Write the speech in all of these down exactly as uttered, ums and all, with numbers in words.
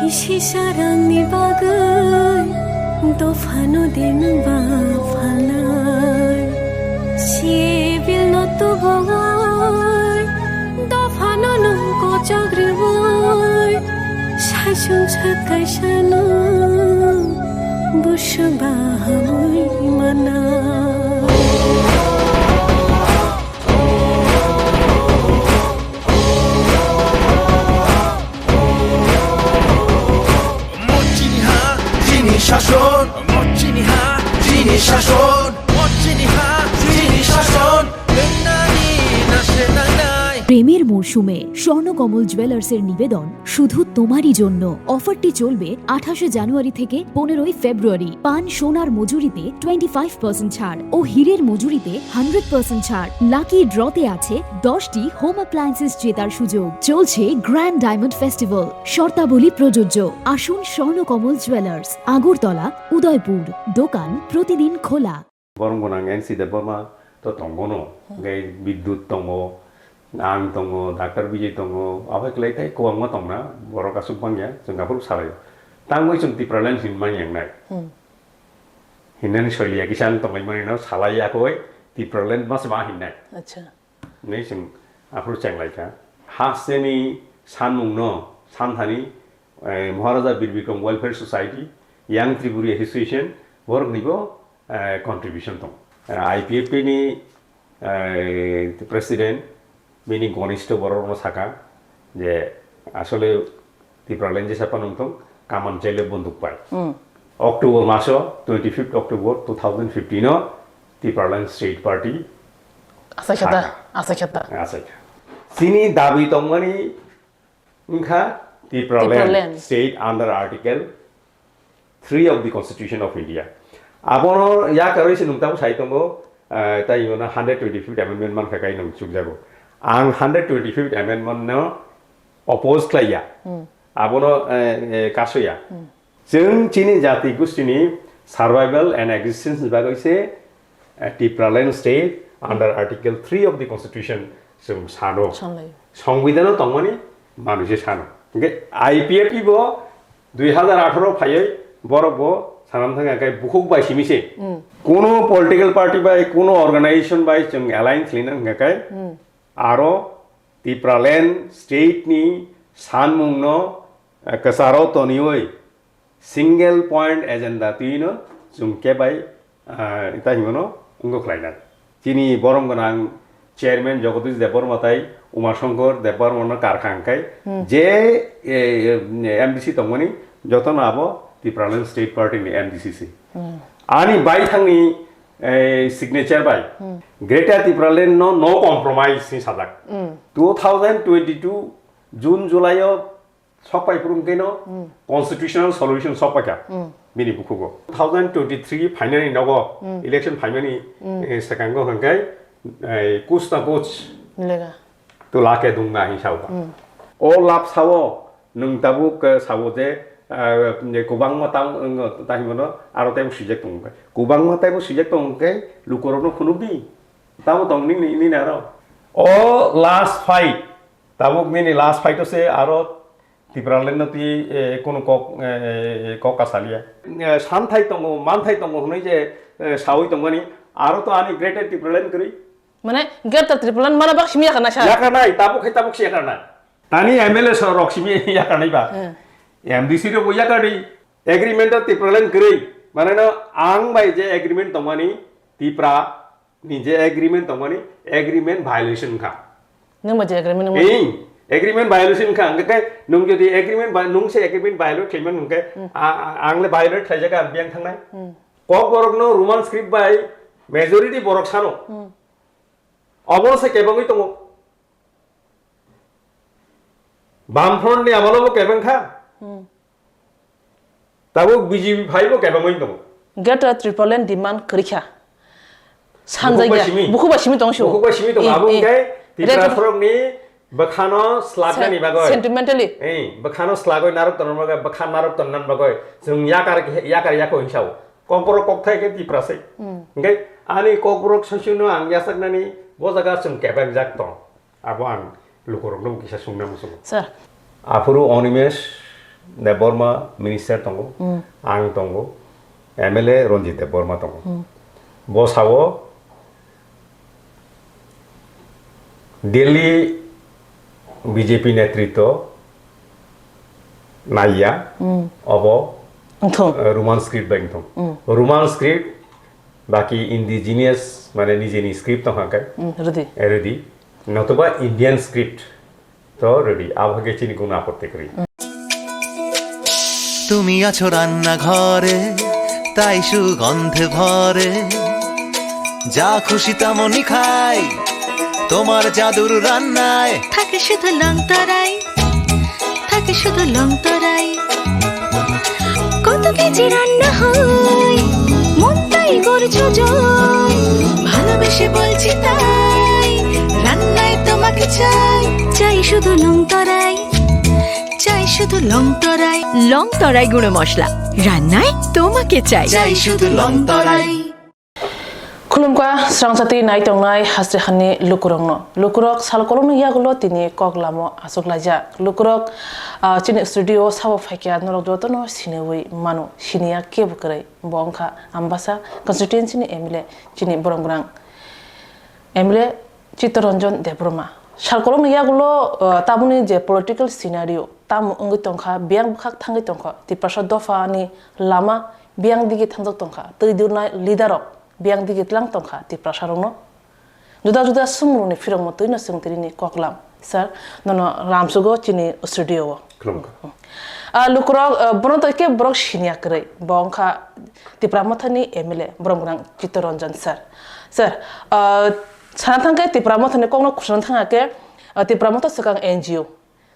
Sisarangni bagwi dophano de nwng ba phalnai. Sibilno tubui, dophano nwng kochok rwui, saisung sat kaisano bwswk bahamwi mana. Mochini ha, chini shason. Mochini ha, chini shason. Mochini ha, chini shason. Nani nase nangnai. প্রেমের মরশুমে স্বর্ণকমল জুয়েলার্সের নিবেদন শুধু তোমারই জন্য। অফারটি চলবে আঠাশে জানুয়ারি থেকে পনেরোই ফেব্রুয়ারি। পান সোনার মজুরিতে টোয়েন্টি ফাইভ পার্সেন্ট ছাড় ও হীরের মজুরিতে হান্ড্রেড পার্সেন্ট ছাড়। লাকি ড্রতে আছে দশটি হোম অ্যাপ্লায়েন্সেস জেতার সুযোগ। চলছে গ্র্যান্ড ডায়মন্ড ফেস্টিভ্যাল, শর্তাবলী প্রযোজ্য। আসুন স্বর্ণকমল জুয়েলার্স, আগরতলা, উদয়পুর। দোকান প্রতিদিন খোলা। Borok gwnang N C Debbarma to tongo no, hwnkhe Bidyut tongo, ang tongo, Doctor Bijay tongo, abo kwlai tei kwbangma tongna, borok aswk bangya, chwng aphuru salaio. Tangwi chwng Tipraland hinwi manya wngnai. Hmm. Hinnani soiliya kisa ang tonglaimani no salai yakoi Tipraland ma se ma hinnai. Acha. Hinwi chwng aphuru chenglaikha. Hasteni sanmungno santhani, eh, Maharaja Bir Bikram Welfare Society, Young Tripuri Association, boroknibo, eh, contribution tong. Eh, I P F T ni, eh, president bini gonistho borokno saka je asole Tipraland jesa panung tong, kaman chele bonduk pai. Hmm. October maso, twenty fifth October two thousand fifteen o Tipraland State Party Asai khata, saka. Asai khata. Asai kha. Chini dabi tongmani wngkha Tipraland, Tipraland. State under Article three of the Constitution of India. Abono yakarwi se nwng tabuk sai tongo, eh, tai ino hundred twenty-fifth amendment mankha kai nwng chukjago. Ang hundred twenty-fifth amendment no oppose khlaiya. Hmm. Abono, eh, eh, kasoya. Hmm. Chwng chini jati gustini survival and existence ni bagwi se, eh, Tipraland state under Article three of the Constitution chwng sano. Sanlai. Songbidan o tongmani manwi se sano. Hwnkhe I P F T bo dui hazar atharo phaiwi borok bo sanam thangya khe bukhuk bai simi se. Hmm. Kuno political party bai, kuno organization bai chwng align khwlina hwnkha khe Hmm. aro Tipraland state ni sanmung no, eh, kwcharo toniwi single point agenda twino chwng kebai, ah, ita himano wngwi khlainai. Chini borom gwnang chairman Jagadish Debbarma tai Uma Shankar Debbarma no karkha hwnkhe Hmm. je, eh, M D C tongmani jotono abo Tipraland State Party ni M D C se. Hmm. Ani baithangni, eh, signature bai Hmm. Greater Tipraland no no compromise ni sajak. Hmm. Two thousand twenty-two June July o sok pai phuru hwnkhe no Hmm. constitutional solution sok paikha Hmm. bini bukhugo. Two thousand twenty-three phainani nogo Hmm. election phaimani, Hmm. eh, swkango hwnkhe, eh, kuch na kuch Lega. to lake dungna hin sao. Hmm. O lab sao nwng tabuk, eh, sao je, eh, je kwbangma tam, eh, tahimano aro teibo swijak tongo. Kwbangma teibo swijak tongo hwnkhe lukurokno phunukdi. Tamo tong nini, nini aro. O last fight. Tabuk nini last fight o se aro Tipraland no twi, eh, kunu kok, eh, kok kasaliya. Eh, santhai tongo, manthai tongo hwnwi je, eh, sawi tongmani, aro to ani Greater Tipraland kwrwi. Mane, Greater Tipraland mana bak simi yakarnai sa? Yakarnai, tabuk hai tabuk se yakarnai. Tani M L A sa rok simi yakarnai ba. Hmm. M D C rok bo yakardi. Agreement o Tipraland kwrwi. Mane no ang bai je agreement tongmani, Tipra ni je agreement tongmani, agreement violation wngkha. Nung ba je agreement nung ba? Ei, agreement violation wngkha. Hwnkhe nwng jodi agreement vi-, nwng se agreement violate khlaimani hwnkhe, Hmm. a-, a-, ang le violate khlaijak ang biyang thangnai. Hmm. Kokborok no Roman script bai majority borok sano. Hmm. Obono se kebengwi tongo. Bamfront ni amolo bo kebeng kha. Hmm. Tabuk B J P phai bo kebengwi tongo. Greater Tipraland demand kwrwi kha. Bukhuk bai Sanjaya, simi. Bukhuk bai simi tong su. Bukhuk bai simi tong. Eh, abo eh. Hwnkhe Tipra Record- Frog ni bwkhano slaknani Sen-, bagwi. Sentimentally. Eh, bwkhano slagwi narwk tongna bagwi, bwkha narwk tongna bagwi. Chwng yakar, yakar yako hinsao. Kokborok kokthai khe Tipra se. Hmm. Hwnkhe ani Kokborok sasino ang yachaknani bo jaga chwng kebengjak tong. Abo ang lukurokno bo kisa sungna muchungo. Sir. Aphuru Animesh Debbarma minister tongo, Hmm. ang tongo, M L A Ranjit Debbarma tongo. Hmm. Bo sao Delhi B J P netritwo naiya, Hmm. obo Wngthung. eh, Roman script bai wngthung. Hmm. Roman script baki indigenous mane nijeni script tongkha khe Hmm, rwdi. rwdi. Notoba Indian script to rwdi. Abo khe chini kuno apotti kwrwi. তুমি আছো রান্নাঘরে, তাই সুগন্ধে ভরে। যা খুশি তেমনই খাই, তোমার জাদুর রান্নায়। থাকে শুধু লং তরাই, থাকে শুধু লং তরাই। কত কেজি রান্না হয়, মনটাই করছো জয়। ভালোবেসে বলছি তাই, রান্নায় তোমাকে চাই। চাই শুধু লং তরাই, চাই শুধু লং তরাই। লং তরাই গুঁড়ো মশলা, রান্নায় তোমাকে চাই। চাই শুধু লং তরাই। Khulumkha srangchati nai tongnai hastri hani lukurokno. Lukurok sal kolomni yagulo tini kok lamo achuk laijak. Lukurok, ah, chini studio o sabo phaikha norok jotono siniwi mano. Siniya kebo kwrwi. Bo wngkha Ambasa constituency ni M L A, chini borok gwnang M L A Chittaranjan Debbarma. Sal kolomni yagulo, ah, tabukni je political scenario, tamo wngwi tongkha, biyang bwkhak thangwi tongkha, Tiprasa dophani lama biyang digi thangjak tongkha, twi durnai leader rok biyang digi tlang tongkha Tiprasa rokno. Juda juda sumrokni phirokno twino chwng tini koklam. Sir, nono ramsugo chini studio o. Khulumkha. Ah, lukurok, ah, bono to khe borok siniya kwrwi. Bo wngkha Tipra Mothani M L A, borok gwnang Chittaranjan sir. Sir, ah, sana thangkhe Tipra Mothani kokno khusana thangkhe, ah, Tipra Motha swkang N G O.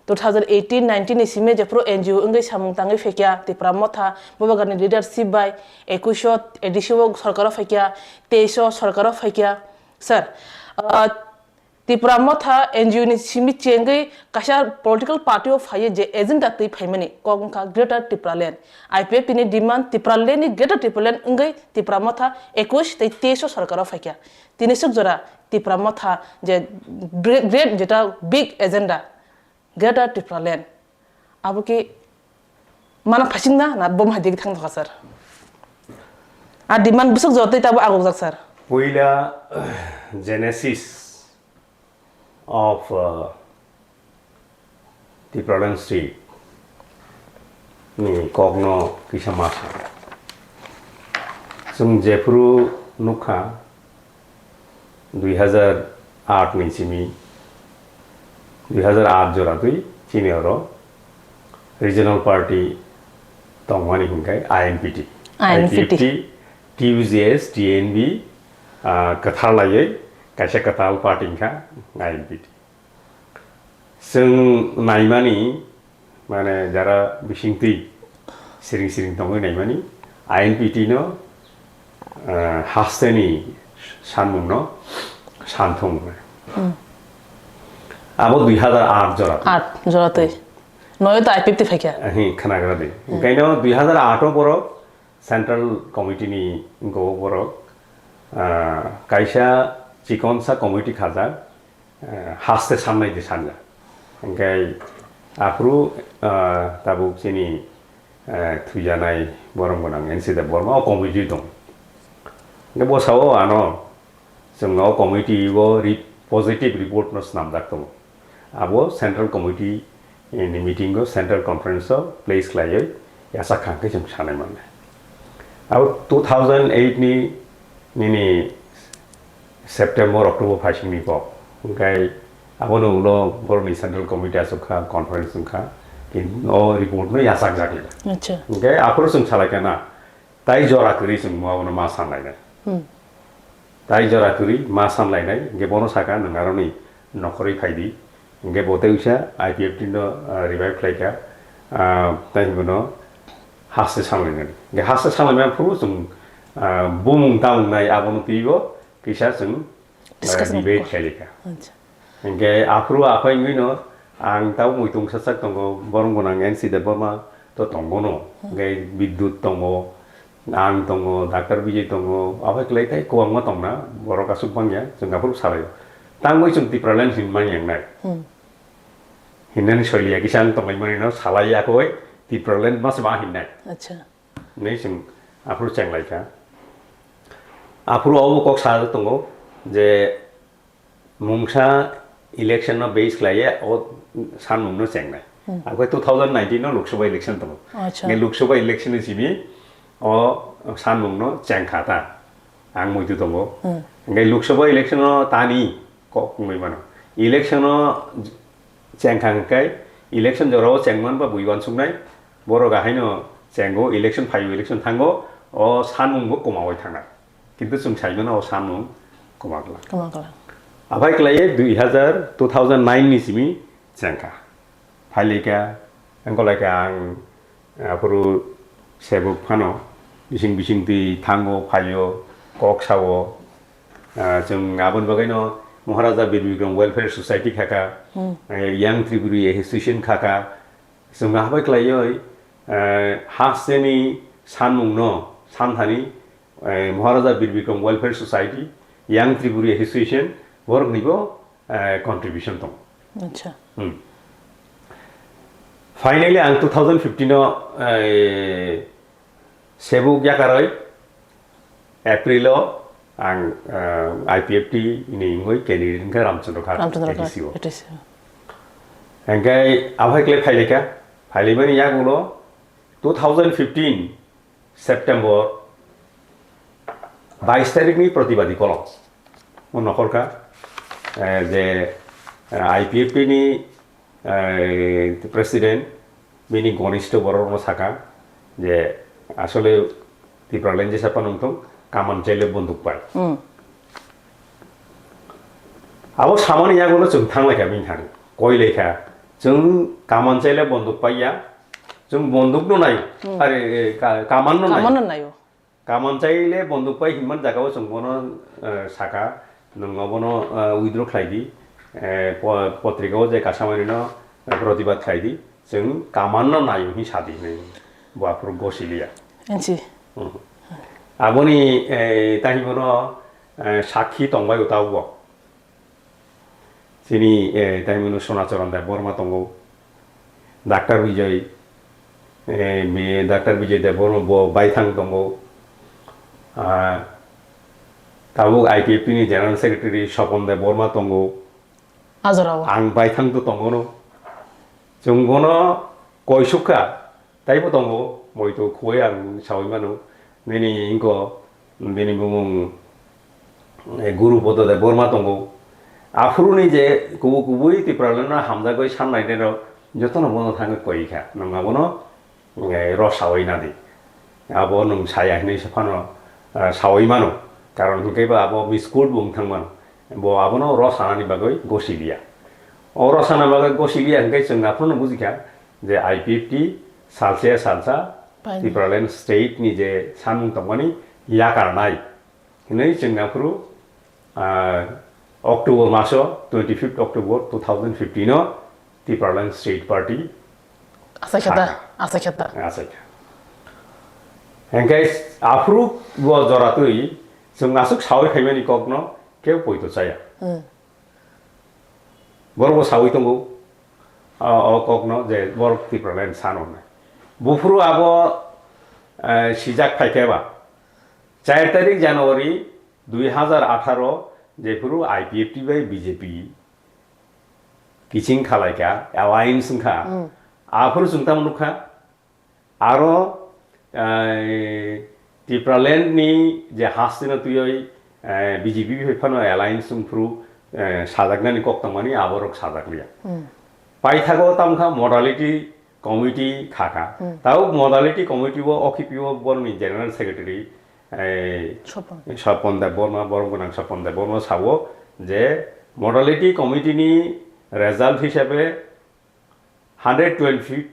Two thousand eighteen nineteen ni simi jephuru N G O wngwi samung tangwi phaikya Tipra Motha, Bubagrani leadership bai ekuish o A D C o sorkaro phaikya, teis o sorkaro phaikya. Sir, ah, Tipra Motha N G O ni simi chengwi kaisa political party o phaiwi je agenda twi phaimani kok wngkha Greater Tipraland. I P F T ni demand Tipraland ni Greater Tipraland wngwi Tipra Motha ekuish tei teis o sorkaro phaikya. Tini swk jora Tipra Motha je great, great jeta big agenda Greater Tipraland. Abo khe mana phasingna na bo mahai digi thang thokha sir. A demand bwswk jotoi tabo agokjak sir. Puila genesis of, uh, Tipraland state ni kokno kisa masa. Chwng jephuru nukha dui hazar aat ni simi, dui hazar aat jora twi chini oro regional party tongmani hinkhai I N P T. I N P T. I P F T, T U J S, T N V, ah, kwthar laiwi kaisa kwtal party wngkha I N P T. Chwng naimani, mane, jara bisingtwi siring siring tongwi naimani, I N P T no, eh, hasteni sanmungno santhung. Hmm. Abo dui hazar aat jora. Aat jora twi. Noyo to I P F T phaikha. Ahi, khnagra di. Hmm. Kaino dui hazar aat o borok Central Committee ni go borok, ah, kaisa chikonsa committee khajak, eh, haste samnai di sanja. Hingke aphuru, eh, tabuk chini, eh, thuijanai borom gwnang N C Debbarma o committee tong. Hingke bo sao ano chwng o committee o ri-, positive report no snamjak tongo. Abo Central Committee ni meeting o Central Conference o place khlaiwi yachak kha hingke chwng sanai mannai. Abo two thousand eight ni nini September, October phaisingni kok. Hingke abono ulo borokni Central Committee aswk kha, conference wngkha, kintu o report no yachak jak ya. Acha. Hingke aphuru chwng salai kha na, tai jora kwrwi chwng abono ma sanlainai. Hmm. Tai jora kwrwi ma sanlainai, hingke bono saka nwng aroni nokhorwi phaidi. Hingke bo tei wngsa I P F T no, ah, revive khlai kha, ah, tai bono haste sanlainani. Hingke haste sanlaimani phuru chwng, ah, bumung tamung nai abono twibo kisa chwng, ah, discussion debate kha. Khailai kha. Acha. Hingke aphuru aphai wngwino ang tabo muitung sasak tongo, borom gwnang N C Debbarma to tongo no. Hmm. Hingke Bidyut tongo, ang tongo, Doctor Bijay tongo, aphai kwlai tai kwbangma tongna, borok aswk bangya, chwng aphuru salaio. Tangwi chwng Tipraland hinmani wngnai. Hmm. Hinnani soiliya kisa ang tonglaimani no salai yakoi, Tipraland masa ma hinnai. Acha. Nei chwng aphuru chenglaikha. Aphuru obo kok sa tongo je mungsa election no base khlaiye o sanmung no chengnai. Hmm. Akhe two thousand nineteen no Lok Sabha election tongo. Acha. Nge Lok Sabha election ni simi o sanmung no chengkha ta. Ang muitu tongo. Hmm. Nge Lok Sabha election no tani kok wngwi mano. Election no chengkha hwnkhe election jorao chengman ba bui uansuknai. Borok ahaino chengo election phaio election thango o sanmung bo kwmawi thangnai. Kintu chwng sai mano o samung kwma glak. Kwma glak. Aphai khlaiwi dui hazar, two thousand nine ni simi chengkha. Phailika, engkolaika ang aphuru sebuk phano bising bising twi thango phaio kok sao. Ah, chwng aboni bagwino Maharaja Bir Bikram Welfare Society khaka, Hmm. eh, Young Tripuri Association khaka. Chwng aphai khlaiwi, eh, hasteni sanmungno santhani eh, Maharaja Bir Bikram Welfare Society, Young Tripuri Association, boroknibo, eh, contribution tongo. Acha. Hmm. Finally, ang two thousand fifteen o, eh, sebuk yakaroi April o ang, eh, I P F T ni wngwi candidate wngkha Ramchandra Khat Ramchandra A D C o. Khat, A D C o. Hingke aphai kle phailika, phailaimani yagulo two thousand fifteen September bais tarikni protibadi kolom. O nokhorkha, eh, je, eh, I P F T ni, eh, president bini gonistho borokno saka je asole Tipraland jesa phano wngthong, kaman chaile bonduk pai. Hmm. Abo samani yagulo chwng thanglaikha bini thani, koilaikha. Chwng kaman chaile bonduk paiya, chwng bonduk no naio, Hmm. are, eh, ka-, kaman no naio. Kaman no naio. Kaman chaile bonduk pai hinman jagao chwng bono, eh, saka, nwng obono, eh, withdraw khlai di, eh, po-, potrika o je kasamani no, eh, protibad khlai di, chwng kaman no naio hin sadi hinwi bo aphuru gosiliya. Enchi. Hmm. Aboni, eh, taibo no, eh, sakhi tongbai o tabuk. Chini, eh, tei mano Sonacharan Debbarma tongo, Doctor Bijoy, eh, mi-, Doctor Bijoy Debbarma bo baithang tongo, ah, tabuk I P F T ni General Secretary Sopon Debbarma tongo, Ajorao. Ang baithang to tongo no. Chwng bono koisukha, taibo tongo, moito khuwai ang sawi mano. Nini ingko, bini bumung, eh, Guru Podo Debbarma tongo. Aphuruni je kubu kubui Tipraland no hamjagwi sannai rok jotono bono thangwi koi kha. Nang abono eh, rw sawi nadi. Abo nwng saya hinwi se phano, eh, sawi mano. Karon hwnkhe ba abo misquote bo wng thang mano. Bo abono rw sanani bagwi gosi liya. O rw sana bagwi gosi liya hwnkhe chwng aphano bujikha je I P F T salsa ya salsa Paini. Tipraland state ni je samung tongmani yakarnai. Hinwi chwng aphuru, ah, October maso, twenty fifth October two thousand fifteen o Tipraland State Party Asai khata, saka. Asai khata. Asai kha. Hengkai aphuru bo jora twi chwng aswk sawi phaimani kokno keu poito chaya. Hmm. Borok bo sawi tongo, o, o kokno je borok Tipraland sano hwnwi. Buphuru abo, eh, sijak phaikhe ba, char tarik January dui hazar atharo jephuru I P F T bai B J P kiching khalaikha, alliance wngkha, Hmm. aphuru chwng tamo nukha, aro, eh, Tipraland ni je hasteno twiwi, eh, B J P bai phano alliance wngphuru, eh, sajaknani kok tongmani aborok sajakliya. Hmm. Paithago tamkha modality committee khakha. Hmm. Tabuk modality committee o O K P O borokni general secretary, eh, Sopon. Sopon Debbarma, borom gwnang Sopon Debbarma sao je modality committee ni result hisabe hundred twenty-fifth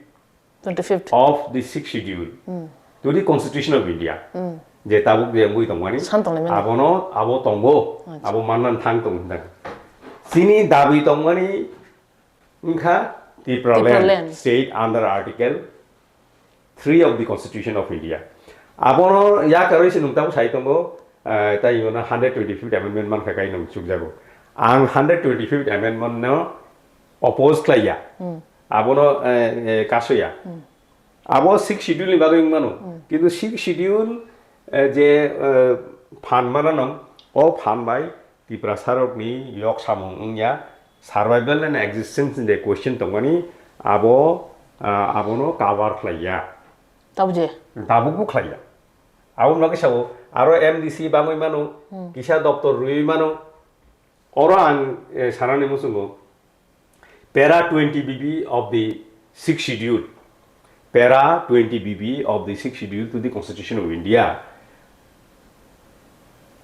Twenty fifth. Of the sixth schedule Hmm. to the Constitution of India. Hmm. Je tabuk je wngwi tongmani, San tonglaimani. Abono, abo tongo, Acha. Abo mannan thang tong hinda. Chini dabi tongmani wngkha Tipraland, Tipraland. State under Article three of the Constitution of India. Abono yakarwi se nwng tabuk sai tongo, eh, tai ino hundred twenty-fifth amendment mankha kai nwng chukjago. Ang hundred twenty-fifth amendment no oppose khlaiya. Hmm. Abono, eh, eh, kasoya. Hmm. Abo Sixth Schedule ni bagwi wngmano. Kintu Sixth Schedule, eh, je, eh, phan mananong, o phan bai Tiprasa rokni yok samung wngya, survival and existence ni je question tongmani, abo, ah, abono cover khlaiya. Tabuk je? Tabukbo khlaiya. Aboni bagwi sao, aro M D C bangwi mano, kisa doptor rwi mano. Oro ang, eh, sanani muchungo, para twenty B B of the Sixth Schedule, para twenty B B of the Sixth Schedule to the Constitution of India.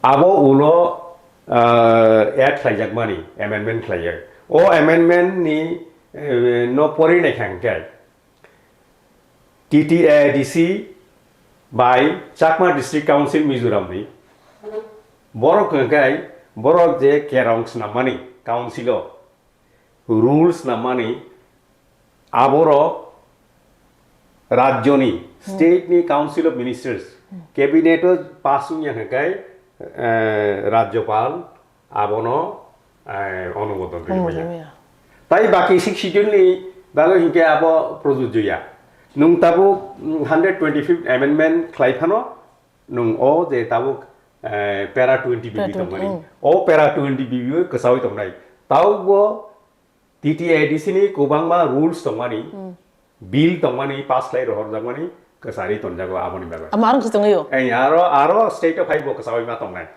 Abo ulo, ah, add khlaijakmani, amendment khlaijak. O amendment ni, eh, no pori naikha hwnkhe, T T A D C by Chakma District Council Mizoram ni. Borok hwnkhe borok je kerong snammani council o, rules snammani, aborok rajyoni, state ni Council of Ministers, cabinet o pass wngya hwnkhe, eh, Rajyapal abono, eh, onumodon rwi maya. Onumodon rwya. Tai baki Sixth Schedule ni bagwi hinkhe abo projujjo ya. Nwng tabuk, mm, hundred twenty-fifth amendment khlai phano, nwng o je tabuk, eh, para twenty B B tongmani. O para twenty B B o kwchaui tongnai. Tabukbo T T A D C ni kwbangma rules tongmani, bill tongmani, pass khlai rohorjakmani, kwchari tonjago aboni bagwi. Amo arong se tongwi o? Ei, aro, aro state o phaibo kwchaui ma tongnai.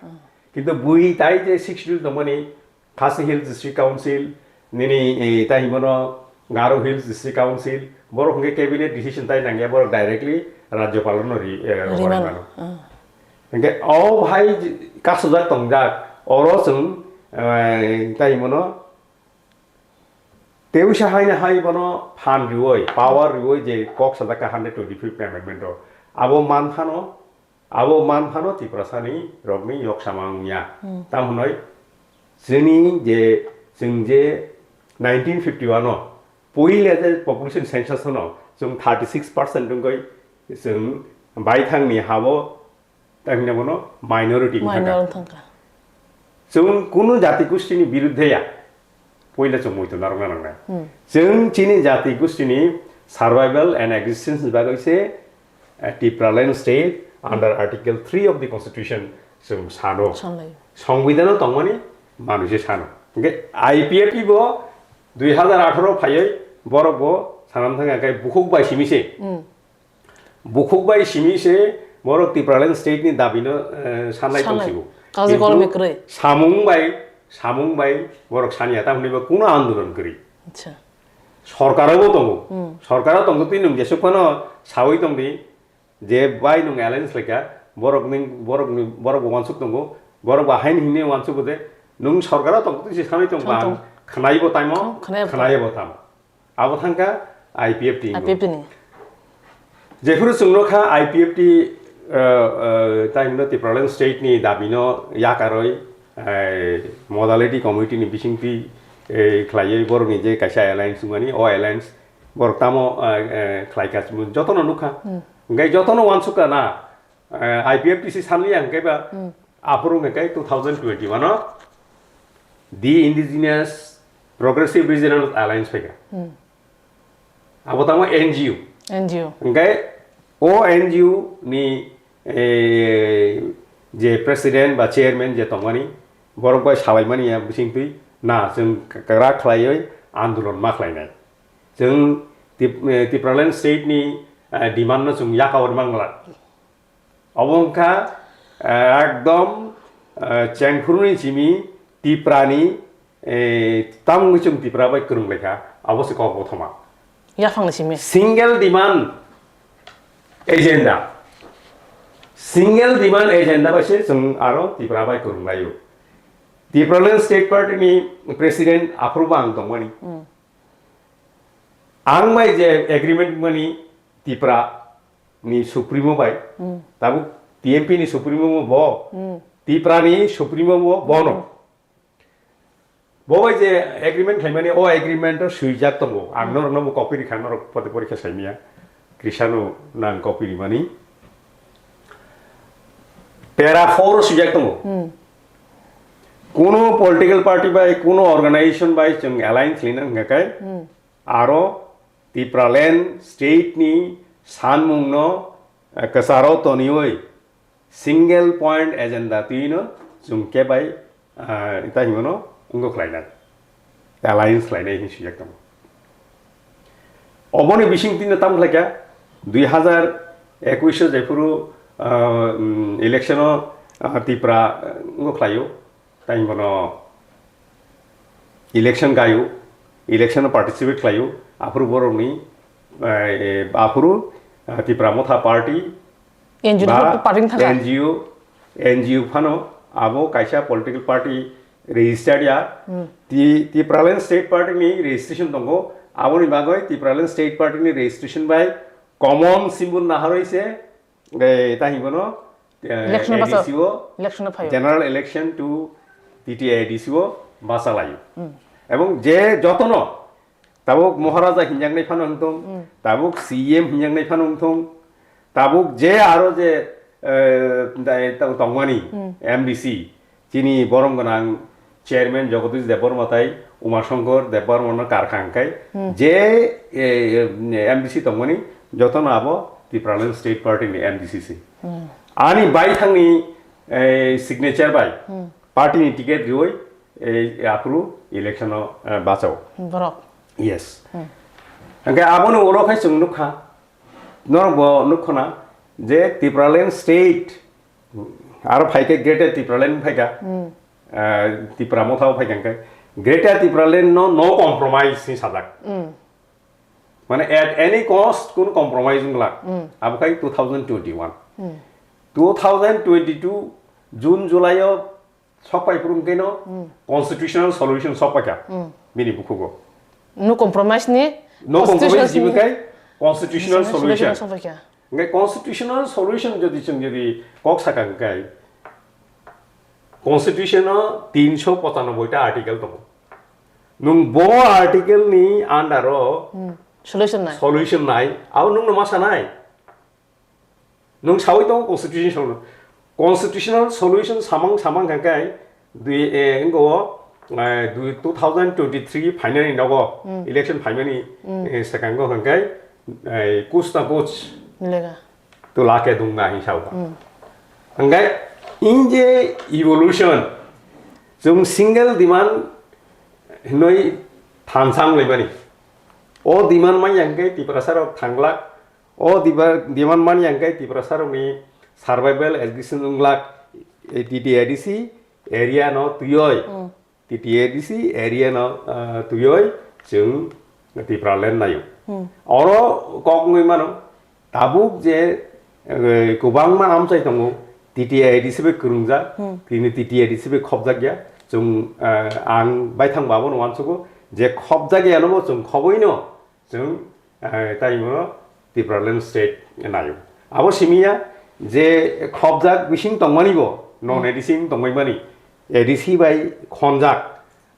Kintu bui tai je Sixth Schedule tongmani, Khasi Hills District Council, nini, eh, tai himano Garo Hills District Council, borok hwnkhe cabinet decision tai nangya, borok directly Rajyapal no ri, eh, rohorwi mano. Hwnkhe o hai kasujak tongjak, oro chwng, eh, tai himano Tei uisa haino hai bono phan rioi, power rioi je kok sajak kha hundred twenty-fifth amendment o. Abo man phano, abo man phano Tiprasani rokni yok samang wngya. Tamo hwnwi chini je, chwng je nineteen fifty-one o puila je population census no chwng thirty-six percent wngwi chwng baithangni habo Tei hwnwi bono minority wng thangkha. Minor wng thangkha. Chwng kunu jati gustini birudde ya. Puila chwng muitu narwkna nangnai. Chwng chini jati gustini survival and existence ni bagwi se, eh, Tipraland state under Article three of the Constitution chwng sano. Sanlai. Songbidan o tongmani manwi se sano. Hwnkhe I P F T bo dui hazar atharo phaiwi borok bo sanam thangkha khe bukhuk bai simi se. Bukhuk bai simi se borok Tipraland state ni dabi no, eh, sanlai tongsigo. Kaji kolom kwrwi. Samung bai, samung bai borok saniya, tamoni bo kuno andolon kwrwi. Acha. Sorkar bo tongo. Sorkar o tongo twi nwng jesuk phano sawi tongdi je bai nwng alliance laikha, borok ni, borok ni, borok bo wansuk tongo, borok bo haini hini wansuk de nwng sorkar o tongo twi se sanwi tong ba ang khwnai bo tamo, khwnai bo tamo. Abo thangkha I P F T ni. I P F T ni. Jephuru chwng nukha I P F T, uh, uh, tai hwnwi Tipraland state ni dabi no yakarwi, eh, modality committee ni bisingtwi, eh, khlaiwi borok ni je kaisa alliance wngmani, o alliance borok tamo, eh, eh, khlaikha, jotono nukha. Hwnkhe jotono wansukha na, Eh, I P F T C sanliya hwnkhe ba, aphuru hwnkhe two thousand twenty-one o The Indigenous Progressive Regional Alliance phaikha. Abo tamo N G O. N G O. Hwnkhe o N G O ni, eh, je president ba chairman je tongmani, borok bai salaimani ya bisingtwi, na, chwng kwrak khlaiwi andolon ma khlainai. Chwng Tip-, eh, Tipraland state ni, eh, demand no chwng yakaui mangla. Obo wngkha, eh, ekdom, eh, chengphuruni simi Tiprani, eh, tamungni chwng Tipra bai kwrwng laikha, abo se kok bothoma. Yaphangni simi. Single demand agenda. Single demand agenda bai se chwng aro Tipra bai kwrwng laio. Tipraland State Party ni President aphuru bo ang tongmani. Ang bai je agreement mani Tipra ni Supremo bai, tabuk T M P ni Supremo bo, Tipra ni Supremo bo, bono. Bo bai je agreement khlaimani, o agreement o swijak tongo. Ang norok no bo copy rikha, norok pode porikha saimya. Krisano nang copy rimani. Para four o swijak tongo. Kuno political party bai, kuno organization bai chwng alliance lina hwnkha khe, aro Tipraland state ni sanmungno, eh, kwcharo toniwi single point agenda twino chwng kebai, ah, ta hinmano wngwi khlainai. Alliance khlainai hinwi swijak tongo. Oboni bising tino tam khlaikha, dui hazar ekwis o jephuru, ah, um, election o, ah, Tipra, ah, wngwi khlaio, ta hinmano election gaio, election o participate khlaio, aphuru borokni, eh, aphuru, ah, Tipra Motha Party N G O ba party wng thangkha. N G O, N G O phano abo kaisa political party registered ya. Hmm. Ti-, Tipraland State Party ni registration tongo. Aboni bagwi Tipraland State Party ni registration bai common symbol naharwi se, eh, ta hinmano, eh, Election o basa-, A D C o, election o phaio. General election to T T A D C o basa laio. Hmm. Ebong je jotono tabuk Maharaja hinjaknai phano wngthung, hmm, tabuk C E M hinjaknai phano wngthung, tabuk je aro je, eh, dai-, tong-, tongmani, hmm, M D C, chini borom gwnang chairman Jagadish Debbarma tai Uma Shankar Debbarma no karkha hwnkhe, hmm, je, eh, M D C tongmani jotono abo Tipraland State Party ni M D C se. Hmm. Ani baithangni, eh, signature bai, hmm, party ni ticket riwi, eh, aphuru election o, eh, bachao. Borok. Yes. Hmm. Hwnkhe abono ulo khai chwng nukha, norok bo nukkhona je Tipraland State, aro phaikhe Greater Tipraland phaikha, hmm, eh, Tipra Motha o phaikha hwnkhe Greater Tipraland no no compromise ni sajak. Hmm. Mane at any cost kun compromise wngla. Hmm. Abo khai two thousand twenty-one. Hmm. Two thousand twenty-two June July o sok pai phuru hwnkhe no, hmm, constitutional solution sok paikha, hmm, bini bukhugo. No compromise ni. No compromise constitution jibo khai constitutional solution. Solution sok paikha. Hwnkhe constitutional solution jodi chwng jodi kok saka hwnkhe constitution o tinsho pochanoboi ta article tongo. Nwng bo article ni under o, hmm, solution nai. Solution nai, abo nwng no ma sanai. Nwng sawi tongo constitution solution. Constitutional solution samang samang hwnkhe dui, eh, wngkha o, eh, dui, two thousand twenty-three final ni nogo, hmm, election phaimani, hmm, eh, swkango hwnkhe, eh, kuch na kuch lega. To lake dungna hinwi sao. Hmm. Hwnkhe in je evolution, chwng single demand hinwi thansa wnglaimani. O demand manya hwnkhe Tiprasa rok thanglak, o diba-, demand manya hwnkhe Tiprasa rokni survival existence wnglak, eh, T T A D C area no twiwi. Hmm. T T A D C area no, ah, twiwi chwng Tipraland naio. Hmm. Oro kok wngwi mano, tabuk je, eh, kwbangma amchai tongo, T T A D C bai kwrwngjak, hmm, tini T T A D C bai khopjak ya. Chwng, eh, ang baithang bo abono uansugo je khopjak ya no bo chwng khobwi no chwng, eh, tai mo Tipraland state naio. Abo simi ya je khopjak bising tongmani bo, non, hmm, A D C wng tongmani, A D C bai khonjak.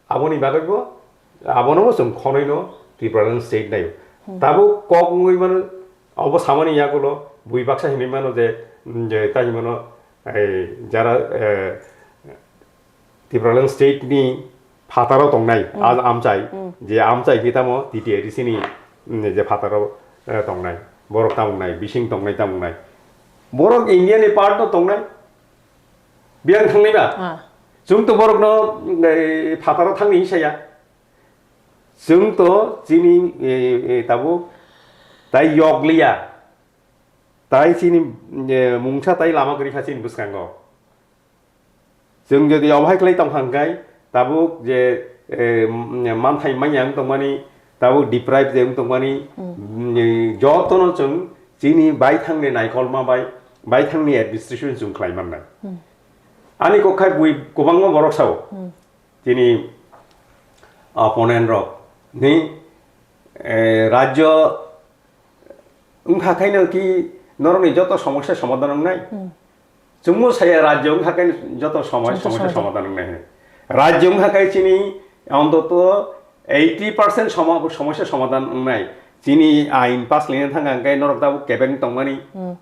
Aboni bagwi bo, abono bo chwng khonwi no Tipraland state naio. Hmm. Tabuk kok wngwi mano, abo samani yagulo bui baksa hinwi mano je, mm, je tai mano, eh, jara, eh, Tipraland state ni phataro tongnai, hmm, a amchai, hmm, je amchai khe tamo T T A D C ni, mm, je phataro, eh, tongnai, borok tamo wngnai, bising tongnai tamo wngnai. Borok India ni part no tongnai, biyang thangnai ba? Ah. Chwng to borok no, eh, phataro thangni hinsa ya. Chwng to chini, eh, eh, tabuk tai yok liya. Tai chini, eh, mungsa tai lama kwrwi kha chini bwskango. Chwng jodi obo hai khlai tong kha hwnkhe, tabuk je, eh, manthai manya wng tongmani, tabuk deprive je wng tongmani, hmm, mm, eh, jotono chwng chini baithangni naikolma bai, baithangni administration chwng khlai mannai. Hmm. Ani kok khai bui kwbangma borok sao, hmm, chini opponent rok ni, eh, rajyo wngkha khaino ki norokni joto somosya somadhan wngnai? Hmm. Chwngno saya rajyo wngkha khe joto somos-, joto somosya somosya. Somadhan wngnai hwnwi. Rajyo wngkha khe chini ontoto eighty percent somo-, somosya somadhan wngnai. Chini ain pass lina thangkha hwnkhe norok tabuk kebeng tongmani. Hmm.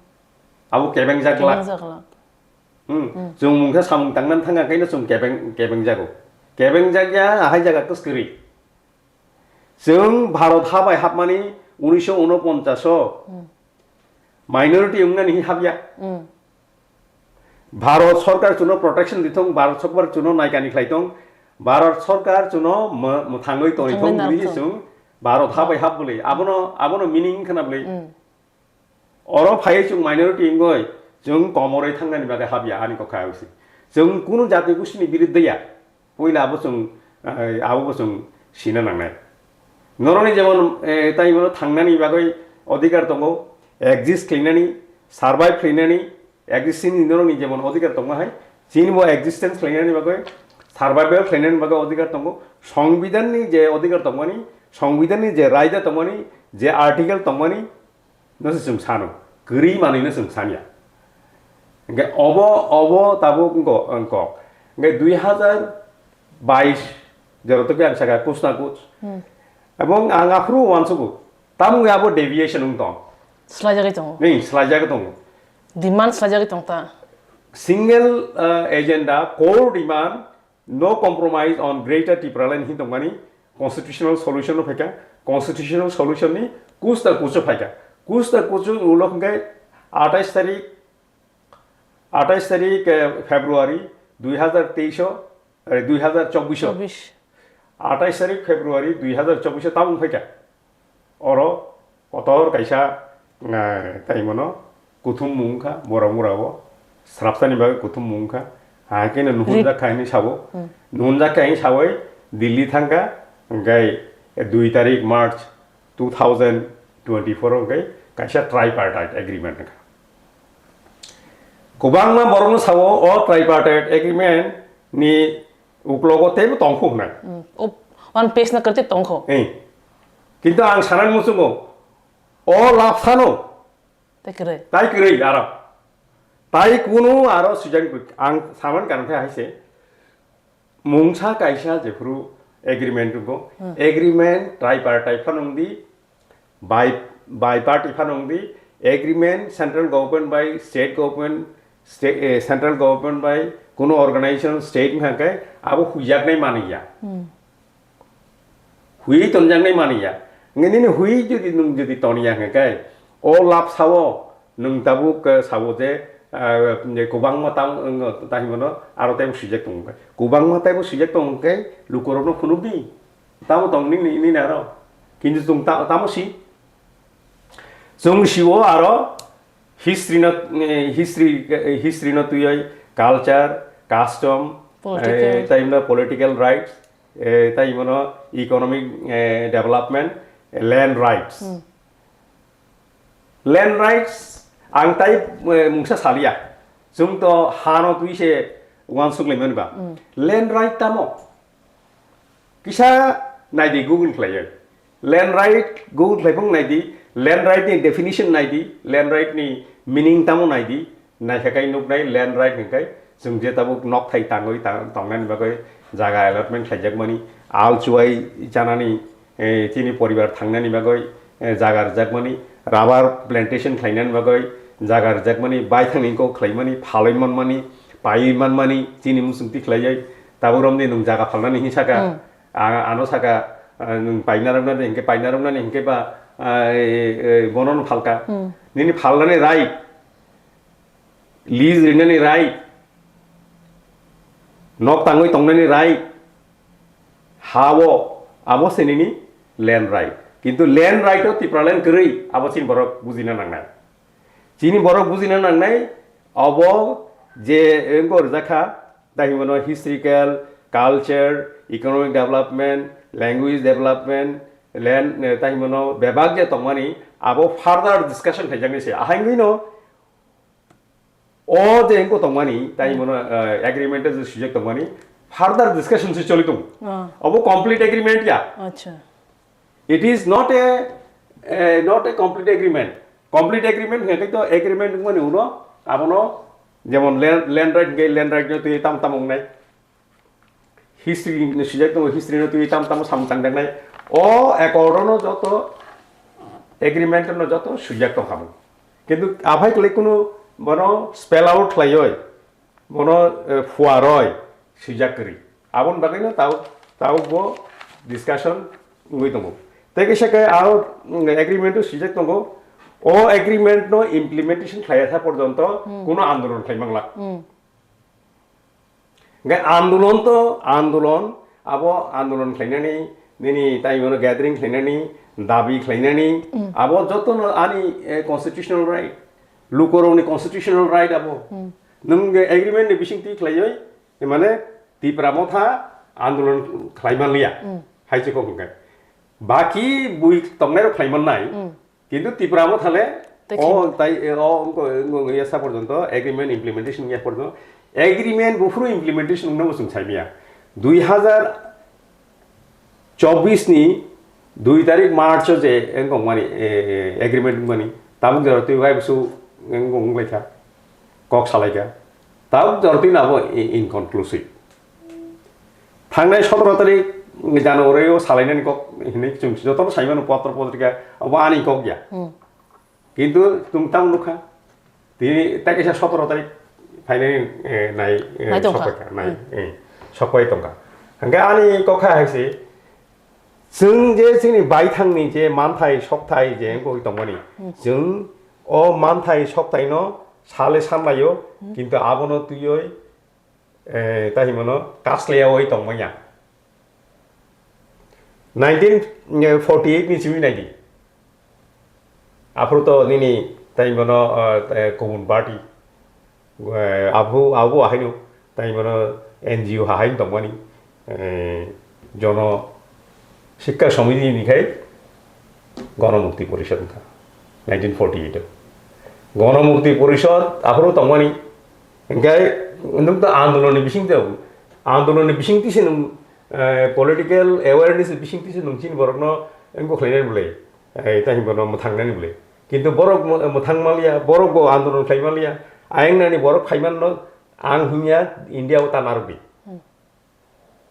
Abo kebeng jak glak. Kebeng jak glak. Hmm. Hmm. Chwng mungsa samung tangna thangkha hwnkhe chwng kebeng, kebeng jago. Kebeng jak ya ahai jaga kwskwrwi. Chwng Bharat ha bai hapmani unisho unoponchas o, hmm, minority wngnani hi habya. Hmm. Bharat sorkar chuno protection di thung, Bharat sorkar chuno naikani khlai thung, Bharat sorkar chuno mw-, mwthangwi toni thung, bini sung Bharat habai hap bwlwi. Abono, abono meaning khna bwlwi. Hmm. Oro phaiwi chwng minority wngwi chwng komorwi thangnani bagwi habya ani kokha wngsi. Chwng kunu jati gustini biruddhe ya. Puila abo chwng, eh, abo bo chwng sina nangnai. Norokni jemon, eh, tai bono thangnani bagwi odhikar tongo, exist khlainani, survive khlainani, existing ni norokni jemon odhikar tongo hai, chini bo existence khlainani bagwi, survival khlainani bagwi odhikar tongo, songbidanni je odhikar tongmani, songbidanni je raida tongmani, je article tongmani, no se chwng sano, kwrwi manwi no chwng sanya. Hingke obo, obo tabuk wngko, wngkok. Hingke dui hazar bais, jero to ang saka kuch na kuch. Hmm. Ebong ang aphuru wansugo, tamo abo deviation wng tong. Slajagwi tongo. Ni, slajagwi tongo. Demand slajagwi tong ta. Single, uh, agenda, core demand, no compromise on Greater Tipraland hin tongmani, constitutional solution no phaikha, constitutional solution ni kusta kuchu phaikha. Kusta kuchu ulo hwnkhe atais tarik, atais tarik, eh, February dui hazar teis o, eh, dui hazar chobbish o. Chobbish. Atais tarik February dui hazar chobbish o tabung phaikha. Oro kotor kaisa, eh, tai mano kuthum mung kha, borok mura o srapsani bagwi kuthum mung kha. Hai khe no nuhunjak kha hini sabo. Hmm. Nuhunjak kha hini sawi Delhi thang kha, hingkhai dui tarik March two thousand twenty-four o hingkhai kaisa tripartite agreement wngkha. Kwbangma borokno sabo o tripartite agreement ni uklogo teibo tongkho hwnai. Hmm. O one page no kwrwi tongkho. Eh. Kintu ang sanani muchungo, o lapsano tai kwrwi. Tai kwrwi aro. Tai kunu aro swijak ang saman karon khe hai se. Mungsa kaisa jephuru agreement tongo. Hmm. Agreement tripartite phano wngdi, bi-, bipartite phano wngdi, agreement central government bai state government, sta-, eh, central government bai kuno organization state wngkha khe abo huijaknai manwi ya. Hmm. Hui tonjaknai manwi ya. Nge nini hui jodi nwng jodi toniya hwnkhe kai, o lapsao nwng tabuk, eh, sabo je, eh, je kwbangma tam, eh, tahimano aro teibo swijak tongo kai. Kwbangma teibo swijak tongo kai, lukurokno phunukdi. Tamo tong nini, nini aro. Kintu chwng ta-, tamo si. Chwng sio aro history no, eh, history, eh, history no twiwi culture, custom, political. Eh, tai wngkha political rights, eh, tai mano economic, eh, development, eh, land rights. Hmm. Land rights ang tai, eh, mungsa salia. Chwng to hano twi se uansuk laimani ba. Hmm. Land right tamo? Kisa naidi Google khlaiwi. Land right Google khlai phung naidi, land right ni definition naidi, land right ni meaning tamo naidi, naikha kai nuknai land right hwnkhe chwng je tabuk nok thai tangwi ta-, tongnani bagwi jaga allotment khlaijakmani, al chuwai chanani, eh, chini poribar thangnani bagwi, eh, jaga rwjakmani, rubber plantation khlainani bagwi jaga rwjakmani, baithangni kok khlaimani, phalwi manmani, paiwi manmani, chini muchungti khlaiwi, tabuk romni nwng jaga phalnani hinwi saka, Hmm. a-, ano saka, ah, nwng paina rwknani hinkhe paina rwknani hinkhe ba, ah, e, e, bono no phalka. Hmm. Nini phalnani right, lease rinani right, nok tangwi tongnani right, ha-o, abo se nini land right. Kintu land right o Tipraland kwrwi, abo chini borok bujina nangnai. Chini borok bujina nangnai, abo je wngkha rwjak kha, tai hwnmano historical, culture, economic development, language development, land, eh, tai hwnmano bebak je tongmani, abo further discussion khaijaknai se. Ahai wngwi no, o je wngkha tongmani, tai hwnmano, eh, agreement o je swijak tongmani, further discussion se choli tongo. Ah. Abo complete agreement ya. Acha. It is not a, a, not a complete agreement. Complete agreement hwnkhe to agreement wngmani ulo abono jemon land, land right hwnkhe land right no twi tam tam wngnai. History ni swijak tongo, history no twi tam tam samung tangjaknai. O accord no joto agreement no joto swijak tong kha. Kintu aphai kwlai kunu bono spell out khlaioi. Bono, eh, phuaroi swijak kwrwi. Aboni bagwino tabuk, tabuk bo discussion wngwi tongo. Tei kaisa khe aro, mm, agreement o swijak tongo, O agreement no implementation khlaiya sa porjonto Hmm. kuno andolon khlai manglak. Hmm. Hingke andolon to andolon, abo andolon khlainani, nini tai mano gathering khlainani, dabi khlainani, Hmm. abo jotono ani, eh, constitutional right, lukorokni constitutional right abo. Hmm. Nwng agreement ni bisingtwi khlaiwi, mane Tipra Motha andolon khlai manliya, Hmm. hai se kok hingke. Baki bui tongnai rok khlai mannai, Hmm. Kintu Tipra Motha le Tei o khe- tai, o wngko, wngko wngya sa porjonto agreement implementation wngya porjonto, agreement buphuru implementation wngno bo chwng saimaya. Dui hazar chobbish ni dui tarik March o je wngkok mani, eh, agreement wngmani, tabuk jora twi wai busu wngkok wnglaikha, kok salaikha, tabuk jora twi nabo i-, inconclusive. Thangnai sotoro tarik January o salainani kok hinwi chwng jotono saimano potro potrika, abo ani kok ya. Hmm. Kintu chwng tamo nukha, tini ta kaisa sotoro tarik phainai, eh, nai, eh, Nai tongkha. Sokpaikha, nai, Hmm. eh, sokpai tongkha. Hingke ani kok hai se, chwng je chini baithangni je manthai sokthai je wngwi tongmani, Hmm. chwng o manthai sokthai no sale sanlaio, Hmm. kintu abono twiwi eh, ta himano kasleyawi tongmanya. Nineteen forty-eight ni simi naidi. Aphuru to nini ta himano, eh, eh, kubun party. Eh, abu, abu ahaino ta himano N G O hahaino tongmani. Eh, jono Sikka Samiti ni khai Ganamukti Porishad wngkha, nineteen forty-eight o. Ganamukti Porishad aphuru tongmani, hingke nwng to andolon ni bisingtwi, andolon ni bisingtwi se nwng, eh, political awareness ni bisingtwi se nwng chini borokno wngkok khlainani bwle, eh, tei hwnba no mwthangnani bwle. Kintu borok mw-, mwthang manliya, borok bo andolon khlai manliya, ayang nani borok phai manno ang hwnya India o ta narwkdi. Hmm.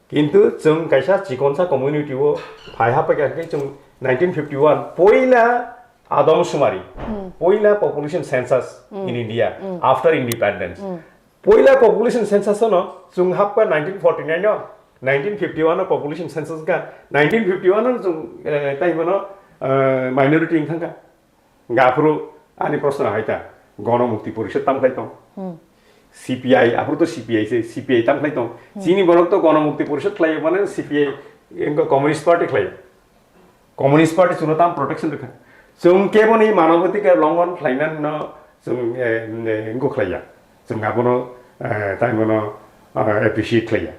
Kintu chwng kaisa chikonsa community o phai haphaikha khe chwng nineteen fifty-one poila Adam Sumari, Hmm. poila population census Hmm. in India Hmm. after independence. Hmm. Poila population census no chwng hapkha nineteen forty-nine o, nineteen fifty-one o population census kha, nineteen fifty-one o chwng, eh, tai bono, eh, minority wng thangkha. Hingke aphuru ani proshno hai ta, Ganamukti Porishad tam khlai tong? Hmm. C P I, aphuru to C P I se, C P I tam khlai tong? Hmm. Chini borok to Ganamukti Porishad khlai mane C P I, wngkha Communist Party khlai. Communist Party chwngno tam protection rwkha. Chwng keboni manobadhikar longhon khlainani no chwng, eh, eh, wngkha khlaiya. Chwng abono, eh, tai bono, eh, appreciate khlaiya.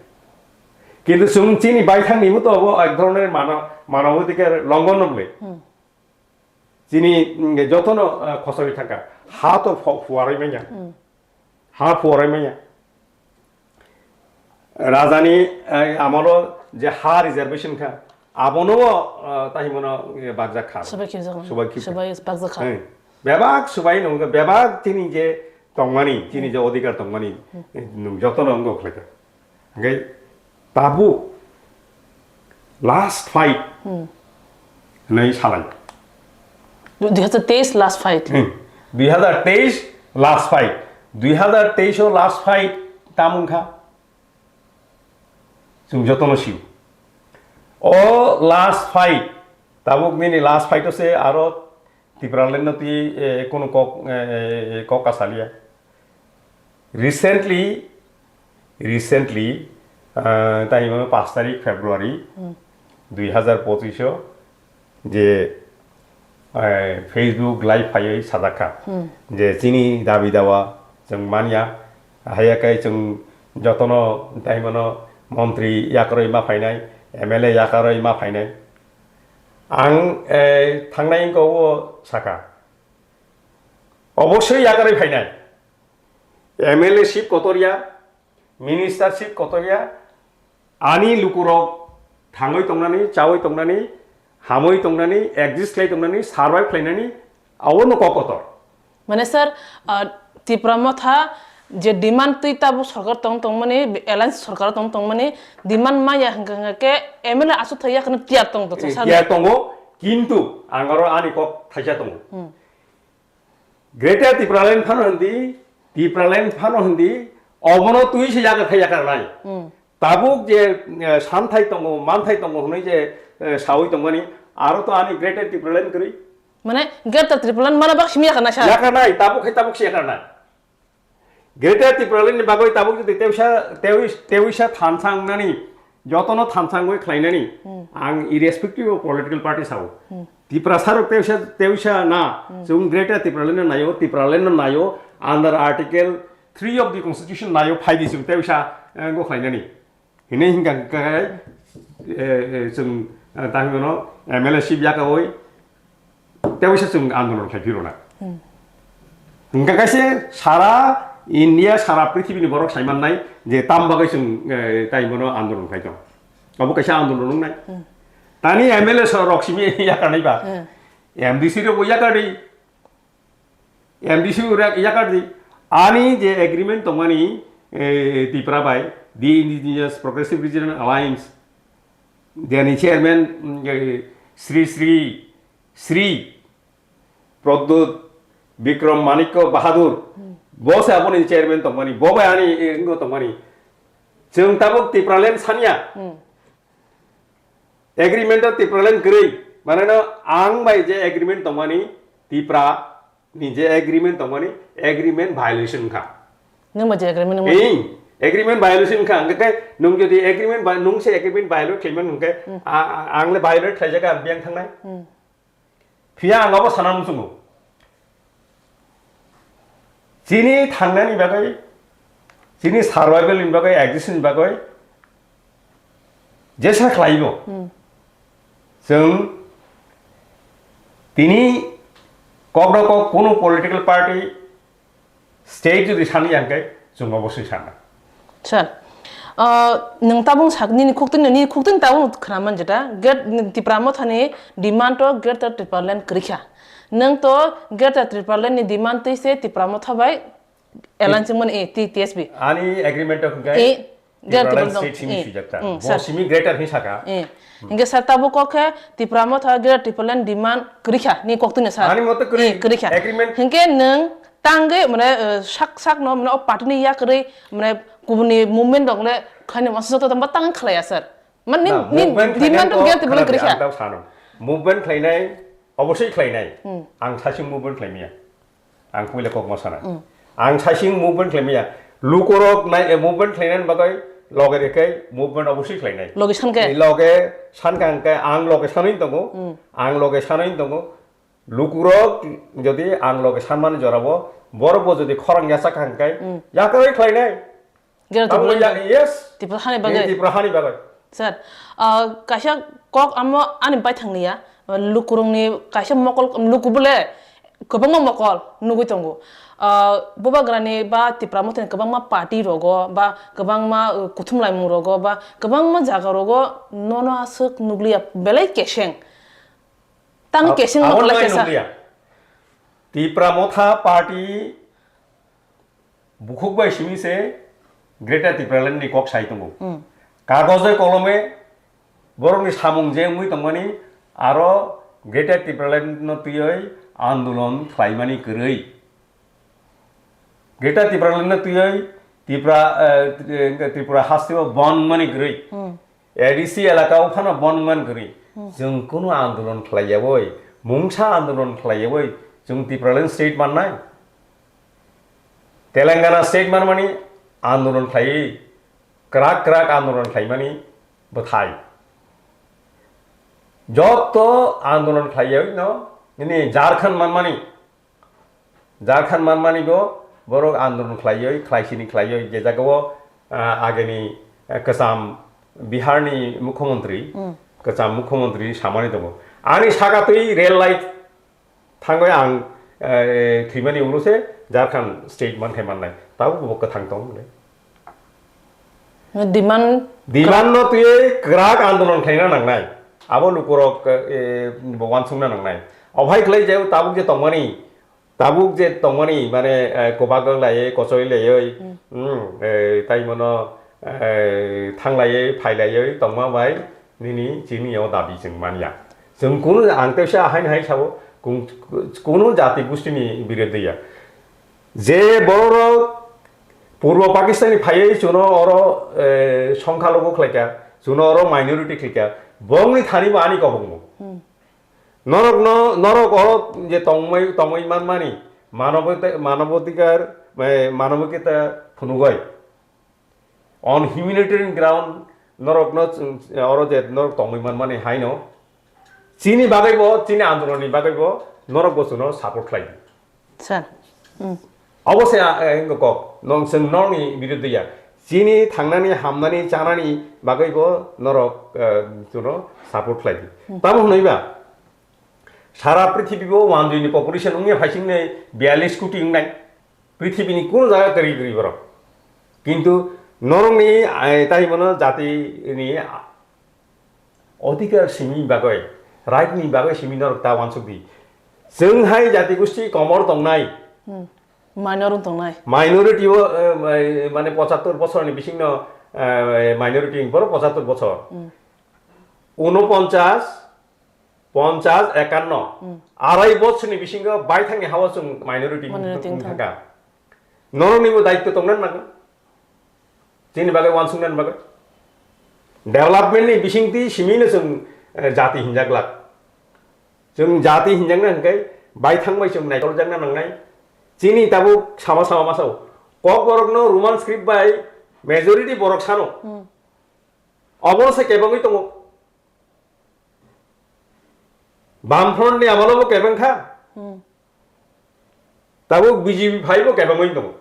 Kintu chwng chini baithangni bo to abo ek dhoroner mano-, manobadhikar longhon no bwle. Hmm. Chini, mm, jotono, ah, khosoi thangkha. Ha to pho-, phuarwi manya. Hmm. Ha phuarwi manya. Rajani, eh, amolo je ha reservation kha, abono, ah, tahimano, eh, bakjak kha. Subai khibjak. Subai khibjak. Subai bakjak kha. Eh, bebak subai nung, bebak chini je tongmani, chini je odhikar tongmani, Hmm. eh, nung jotono wngkha khlaikha. Hingke tabuk last fight Hmm. hinwi salai. Dui hazar teis last fight. Hmm. Dui hazar teis last fight. Dui hazar teis o last fight tamo wngkha? Chwng jotono sio. O last fight, tabuk nini last fight o se aro Tipraland no twi, eh, kunu kok, eh, eh, kok kasaliya. Recently, recently, ah, tai hwnmano pash tarik February Hmm. dui hazar pochisho je, eh, Facebook live phaiwi sajak kha Hmm. je chini dabi dawa chwng manya, haiya khe chwng jotono tai hwnmano montri yakarwi ma phainai, M L A yakarwi ma phainai. Ang, eh, thangnai wngkha o sakha, obosoi yakarwi phainai. M L A ship kotorya, minister ship kotorya, ani lukurok thangwi tongnani, chawi tongnani, hamwi tongnani, exist khlai tongnani, survive khlainani, abono kok kotor. Mane sir, ah, Tipra Motha je demand twi tabuk sorkar tong tongmani, alliance sorkar tong tongmani, demand maya hwnkha hwnkha khe M L A aswk thaiya kheno tiyar tong tong Eh, sir. Tiyar tongo, kintu ang aro ani kok thaisa tongo. Hmm. Greater Tipraland phano hindi, Tipraland phano hindi, obono twi se yaga thai yakarnai. Hmm. Tabuk je, eh, santhai tongo, manthai tongo hwnwi je, eh, sawi tongmani, aro to ani Greater Tipraland kwrwi. Mane Greater Tipraland mana bak simi yakarnai sa. Yakarnai, tabuk hai tabuk se yakarnai. Greater Tipraland ni bagwi tabuk jodi tewisa, tewis-, tewisa thansa wngnani, jotono thansa wngwi khlainani, ang irrespective of political party sao. Tiprasa rok tewisa, tewisa na, chwng Greater Tipraland no naio, Tipraland no naio, under Article three of the Constitution naio, phaidi chwng tewisa, eh, wngwi khlainani. Hwnwi hwnkha khe, eh, eh, chwng, eh, tamo bono M L A seat yakaui tei waisa chwng andolon khai phirona. Hwnkha khe se sara India, sara prithibini borok sai mannai je tam bagwi chwng, eh, tai bono andolon khai tong. Obo kaisa andolon wngnai. Tani M L A so rok simi yakarnai ba. M D C rok bo yakardi. M D C ura yakardi. Ani je agreement tongmani, eh, Tipra bai, The Indigenous Progressive Regional Alliance, jani chairman, mm, eh, Sri Sri Sri Pradyut Bikram Manikya Bahadur, bo se aboni chairman tongmani, bo bai ani, eh, wngwi tongmani. Chwng tabuk Tipraland sanya. Agreement o Tipraland kwrwi. Mane no ang bai je agreement tongmani Tipra ni je agreement tongmani agreement violation wngkha. Nung bai je agreement nung bai. Ei, agreement violation wngkha. Hwnkhe nwng jodi agreement vi-, nwng se agreement violate khlaimani hwnkhe a-, a-, ang le violate khlaijak ang biyang thangnai. Phiya ang abo sana muchungo. Chini thangnani bagwi, chini survival ni bagwi, existence ni bagwi jesa khlaibo. Chwng tini kokno kok kunu political party state jodi sani yang khe chwng obosoi sana. Sir, uh, nwng tabung sak, nini khuktwini, nini khuktwini tabung khwnaman jeta, Great Tipra Mothani demand to Greater Tipraland kwrwikha. Nwng to Greater Tipraland ni demand twi se Tipra Motha bai alliance wngmani, eh, T-, T S B. Ani agreement of hwnkhe Eh, Greater Tipraland Tipraland state simi eh, swijak ta. Mm, Bo sir. Simi greater hin saka. Eh. Hingke sir tabuk kok khe Tipra Motha Greater Tipraland demand kwrwikha ni koktwini sir. Ani mote kwrwi Eh, kwrwikha. Agreement. Hingke nwng tangwi mane, eh, sak sak no mane o party ni yakrwi mane kubuni movement rok le khaini masa joto tangba tang khlaiya sir. Man ni, Na, ni movement demand khlainai to to Greater Tipraland khwna kwrwikha. Ang tau sano. Movement khlainai, obosoi khlainai. Hmm. Ang sasing movement khlaimaya. Ang puila kok ma sana. Hmm. Ang sasing movement khlaimaya. Lukorok nai, eh, movement khlainani bagwi loge rekhai movement obosoi khlainai. Loge sankhe? Eh, loge sankha hwnkhe ang loge sanwi tongo. Hmm. Ang loge sanwi tongo. Lukurok jodi ang loge sanmani jorabo, borok bo jodi khorang yachak kha hwnkhe, Hmm. yakarwi khlainai. Greater Abo Tipraland ya, yes. Tipra hani bagwi. Tipra hani bagwi. Sir, ah, kaisa kok amo ani baithang niya, lukurokni kaisa mokol, luku bole kwbangma mokol nugwi tongo. Ah, Bubagrani ba Tipra Mothani kwbangma party rogo, ba kwbangma, uh, kuthum laimung rogo, ba kwbangma jaga rogo nono aswk nukliya belai keseng. Tang Ab-, keseng abo mokol lai nai kesa. Nukliya. Tipra Motha Party bukhuk bai simi se Greater Tipraland ni kok sai tongo. Hmm. Kagoje kolome borokni samung je wngwi tongmani aro Greater Tipraland no twiwi andolon khlaimani kwrwi. Greater Tipraland no twiwi Tipra, eh, Tripura hasteo bon wngmani kwrwi. Hmm. A D C elaka o phano bon wngmani kwrwi. Hmm. Chwng kunu andolon khlaiyawi, mungsa andolon khlaiyawi, chwng Tipraland state mannai? Telangana state manmani andolon khlaiwi, kwrak kwrak andolon khlaimani bwthai. Joto andolon khlaiyawi no, nini Jharkhand manmani, Jharkhand manmani bo borok andolon khlaiwi, khlaisini khlaiwi, je jagao, ah, ageni, ah, kwcham Biharni mukhyamantri, Hmm. kwcham mukhyamantri samani tongo. Ani saka twi rail light thangwi ang, eh, thwimani ulo se Jharkhand state manthai mannai. Tabuk bo kwthang tong le. Demand Demand no twiwi kwrak andolon khlaina nangnai. Abo lukurok, eh, bo wansukna nangnai. Ophai khlai jeu tabuk je tongmani, tabuk je tongmani, mane, eh, kwbak wng laiwi, kochoi laiwi, Hmm. hmm, eh, tai mono, eh, thang laiwi, phai laiwi tongma bai nini chini o dabi chwng manya. Chwng kunu, ang teisa haino hai sao, kung-, kunu jati gustini birodhe ya. Je borok Purbo Pakistan ni phaiwi chuno oro, eh, songkha logo khlaikha, chuno oro minority khlaikha, bongni thani bo ani kobongmo. Hmm. Norokno, norok oro je tongmai, tongmai manmani, manobota-, manobodikar, eh, manobikita phunugoi. On humanitarian ground, norokno chwng, oro je norok tongmai manmani haino, chini bagaibo, chini andolonni bagaibo, norok bo chwngno support khlai di. Sir. Hmm. Obo se, ah, eh, wngkha kok, nong chwng norokni biruddhe ya. Chini thangnani, hamnani, chanani bagaibo norok, eh, chwngno support khlai di. Hmm. Tamo hwnwi ba, sara prithibibo wanjwini population wngya phaising nai biyalish koti wngnai. Prithibini kuno jaga kwrwi kwrwi borok. Kintu norokni, eh, tai bono jatini, ah, odhikar simi bagwi, right ni bagwi simi norok ta wansuk di. Chwng hai jati gosti komor tongnai. Hmm. Minor wng tongnai. Minority o, eh, eh, mane pochattor bosorni bisingno, eh, minority wng poro pochattor bosor. Hmm. Unoponchas, ponchas, ekanno. Hmm. Arai bosorni bisingo baithangni hao chwng minority Minority wng wng thang. thangkha. Noroknibo daitto tongna nango. Chini bagwi wansuknani bagwi. Development ni bisingtwi simino chwng, eh, jati hinjak glak. Chwng jati hinjakna hwnkhe baithang bai chwng naitoljakna nangnai. Chini tabuk sama sama masao. Kokborokno Roman script bai majority borok sano. Hmm. Obono se kebengwi tongo. Bamfront ni amolo bo kebeng kha. Hmm. Tabuk B J P phai bo kebengwi tongo.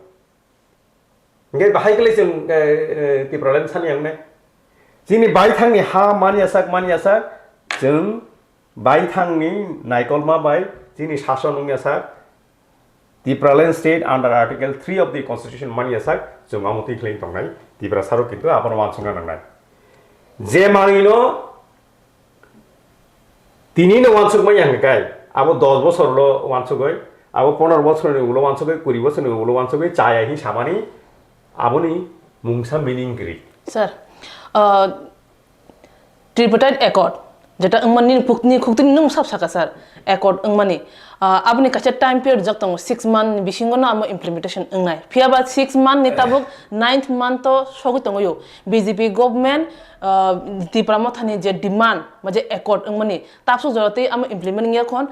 Hingke bahai kele chwng, eh, eh, Tipraland sani ang nai. Chini baithangni ha manya sak, manya sak, chwng baithangni naikolma bai chini sason wngya sak. Tipraland state under Article three of the Constitution manya sak chwng amo twi khlai tongnai Tiprasa rok kintu abono wansukna nangnai. Je manwino tinino wansuk manya hwnkhe kai, abo dos bosor ulo wansugwi, abo pondro bosorni ulo wansugwi, kuri bosorni ulo wansugwi chaya hin samani aboni mungsa meaning kwrwi. Sir, uh, Tripartite Accord, jeta wngmani nini puk-, nini khuktini nung sab saka sir, accord wngmani. Ah, aboni kaisa time period rijak tongo, six month ni bisingo no amo implementation wngnai. Phiya ba six month ni tabuk ninth month o sogwi tongo yo. B J P government, ah, Tipra Motha ni je demand, ba je accord wngmani, tabsuk jora tei amo implement wngya khon.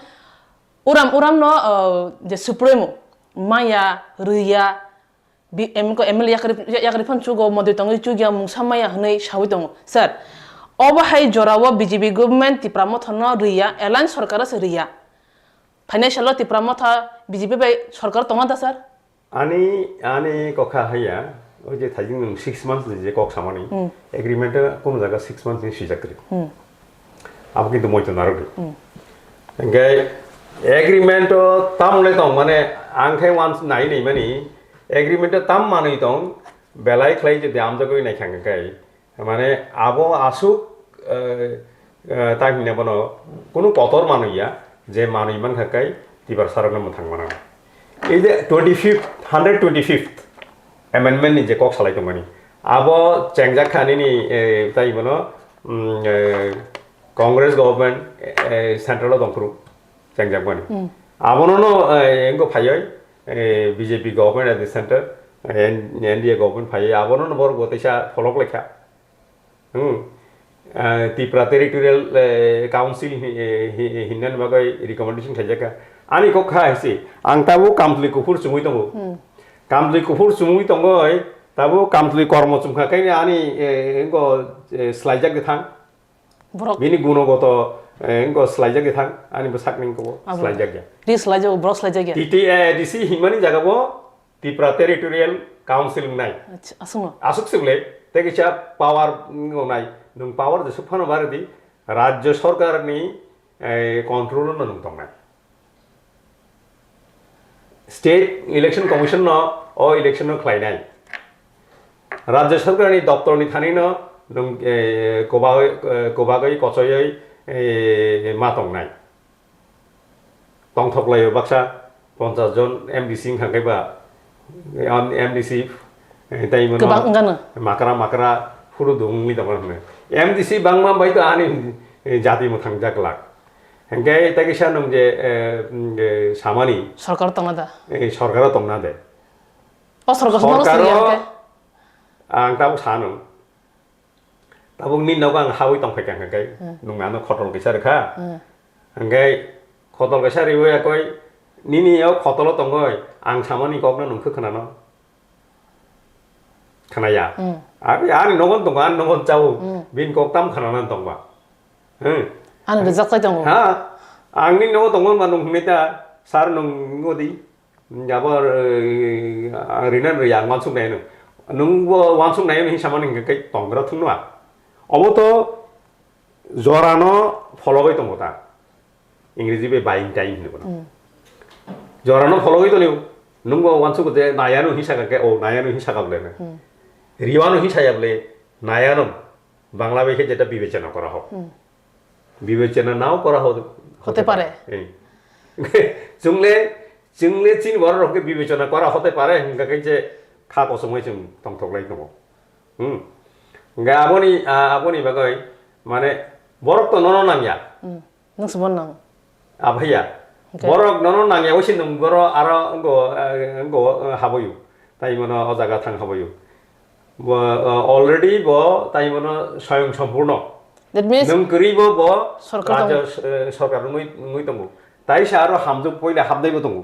Uram uram no, ah, je supremo, maya, rwya, Bi-, em ko M L A yakri, yakri phano chugo, montri tongwi chukya, mungsa maya hwnwi sawi tongo. Sir, obo hai jorao B J P government Tipra Motha no rwya, alliance sorkar se rwya. Phainai salo Tipra Motha B J P bai sorkar tongna da, sir? Ani, ani kokha haya, oi je thaijing nwng six months ni je kok samani, Hmm. agreement o kono jaga six months ni swijak kwrwi. Hmm. Abo kintu moito narwgwi. Hmm. Hingke agreement o tamle tong, mane ang khe once nai nai mani, agreement o tam manwi tong, belai khlai jodi amjagwi naikha hwnkhe, mane abo aswk, eh, eh, ta hwnwi bono kunu kotor manwi ya, je manwi mankha kai Tiprasarokno mwthang mano. Ei je twenty fifth, hundred twenty fifth amendment ni je kok salai tongmani, abo chengjak kha nini, eh, tai bono, mm, eh, Congress government, eh, central o tongphuru chengjak mani. Hmm. Abono no, eh, engko phaioi, eh, B J P government at the center, eh, N D A government phaioi, abono no borok bo teisa pholok lekha. Hmm. Ah, Tipra Territorial, eh, Council hi-, eh, hi-, hinnani bagwi recommendation khlaijakha. Ani kok kha hai se, ang tabuk Kamtwlwi kuphur chumui tongo. Hmm. Kamtwlwi kuphur chumui tongoi, tabuk Kamtwlwi kormo chumkha khe ani, eh, engko, eh, swlaijak de thang. Borok. Bini gunogoto, eh, engko swlaijak de thang, ani bwsakni engko bo Abo. swlaijak ya. Ri swlaijak, borok swlaijak ya. T T A D C hinmani jaga bo Tipra Territorial Council wngnai. Acha, aswkno? Aswk se bwle, tei kisa power wngnai. Nwng power jesuk phano barwi di, Rajya Sarkarni, eh, control-o nwng tongnai. State Election Commission-no o election-no khlainai. Rajya Sarkarni doptorni thani-no nwng, eh, kobagwi, eh, kobagwi, kochoywi, eh, ma tongnai. Tongthok laio baksa ponchas jon M D C wngkha khe ba, M-, M D C, eh, tei bono Kwbang wngano. makra makra phuru dungwi tongma hwnwi. M D C bangma bai to ani, eh, jati mwthang jak lak. Hwnkhe tei kisa nwng je, eh, mm, eh, samani, Sorkar tongna da? eh, sorkaro tongna de. O sorkar sono Sorkaro siri hwnkhe? ang tabuk sanu. Tabuk nini nogo ang hawi tongphai kha hwnkhe, Hmm. nwng ano khotol kisa rwkha. Hmm. Hwnkhe khotol kaisa riwi yakoi, nini o khotolo tongoi, ang samani kokno nung khe khwnano. Khwnaya. Hmm. Abi ani nogon tongo, ani nogon chao. Hmm. Bini kok tam khwnanani tongba. Hmm. Ani rijak chai tongo. Ha, angni nogo tongo ma nung hwnwi ta, sir nung ngodi. Abo, eh, ang rina rwi ang wansuk nai nung. Nung bo wansuk nai nung hinwi samani hwnkhe kai tongra thung nwa. Obo to jorano phologwi tongo ta. Ingreji bai buying time hinwi bono. Hmm. Jorano phologwi tongo. Nung bo wansuk je nayano hinwi saka khe, o nayano hinwi saka bole. Hmm. Riwano hinwi saya bole, nayano. Bangla bai khe jeta bibechona kora ho. Hmm. Bibechona nao kora ho, হতে পারে। Eh. Chungle, chungle chini borok rok khe bibechona kora হতে পারে, hingka khe je kha kosongwi chwng tongthok lai tongo. Hmm. Hingka aboni, ah, aboni bagwi, mane, borok to nono nangya. Hmm. Nung se bono nang. Abhaiya. Okay. Borok nono nangya, osi nung boro aro ngo, eh, ngo, eh, haboyu. Tai mano o jaga thang haboyu. Bo, eh, already bo tai mano soyong sompurno. That means Nung kwrwi bo, bo sorkar rajya tongo. S-, eh, sorkar nungwi, nungwi tongo. Tai sa aro hamjwk poila hamdai bo tongo.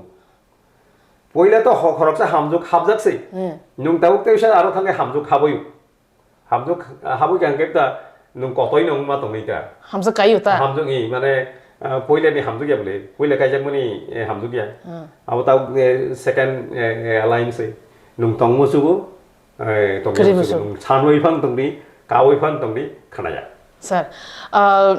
Poila to ho-, khoroksa hamjwk habjak se. Hmm. Nung tabuk tai sa aro thangwi hamjwk haboyu. Hamjwk, ah, habwi khe hwnkhe ta nwng kotoi no wngma tongwi ta. Hamjwk kaio ta? Hamjwk ni, mane, ah, puila ni hamjwk ya bole, puila kaijakmani, eh, hamjwk ya. Hmm. Abo ta, eh, second, eh, eh, alliance, eh, nwng tongmo sugo, eh, tongmo Kwrwi sugo. Nwng sanwi phang tongdi, kawi phang tongdi, khanaya. Sir, ah,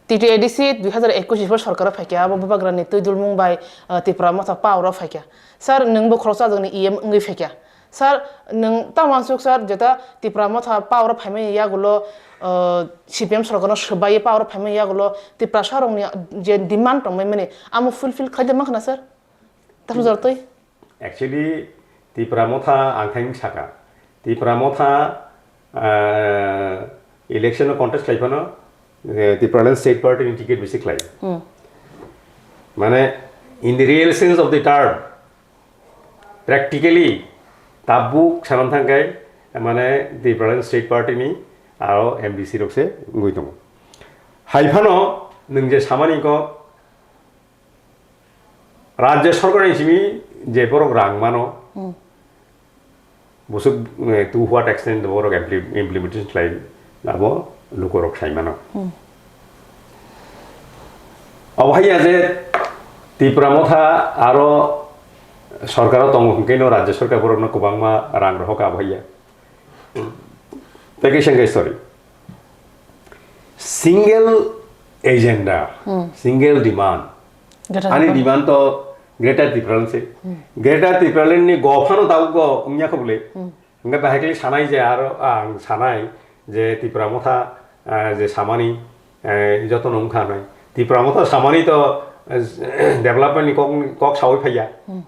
T T A D C dui hazar ekush ni sorkar o phaikha, abo bubagrani twi dulmung bai, ah, Tipra Motha power o phaikha. Sir, nwng bo khoroksa jagni E M wngwi phaikha. Sir, nwng ta uansuk sir, jeta Tipra Motha power o phaimani yagulo, ah, C P M sorkar no swbai power o phaimani yagulo Tiprasa rokni je demand tongmani amo fulfill khlai de mankha na sir? Tamo jor twi? Actually, Tipra Motha ang thang saka. Tipra Motha, ah, election o contest khlai phano, eh, Tipraland State Party ni ticket bisi khlai. Hmm. Mane, in the real sense of the term, practically, tabuk sanam thangkai, mane, Tipraland State Party ni aro M D C rok se wngwi tongo. Hai phano, nwng je samani kok, Rajya sorkar ni simi je borok rang mano, Hmm. busuk, eh, to what extent borok impli-, implementation khlai, abo lukorok sai mano. Hmm. Abo hai ya je Tipra Motha aro sorkar o tongo hwnkhe no Rajya sorkar borok no kwbangma rang rohok abo hai ya. Tei kaisa hwnkhe, sorry. Single agenda, Hmm. single demand. Greater Ani Tipraland. Demand to Greater Tipraland se. Hmm. Greater Tipraland ni go phano tabuk go wngya kho bole. Hmm. Hingke bahai khe sanai je aro ang sanai je Tipra Motha, eh, je samani, eh, joto no wngkha nai. Tipra Motha samani to, eh, development ni kok, kok sawi phaiya. Hmm.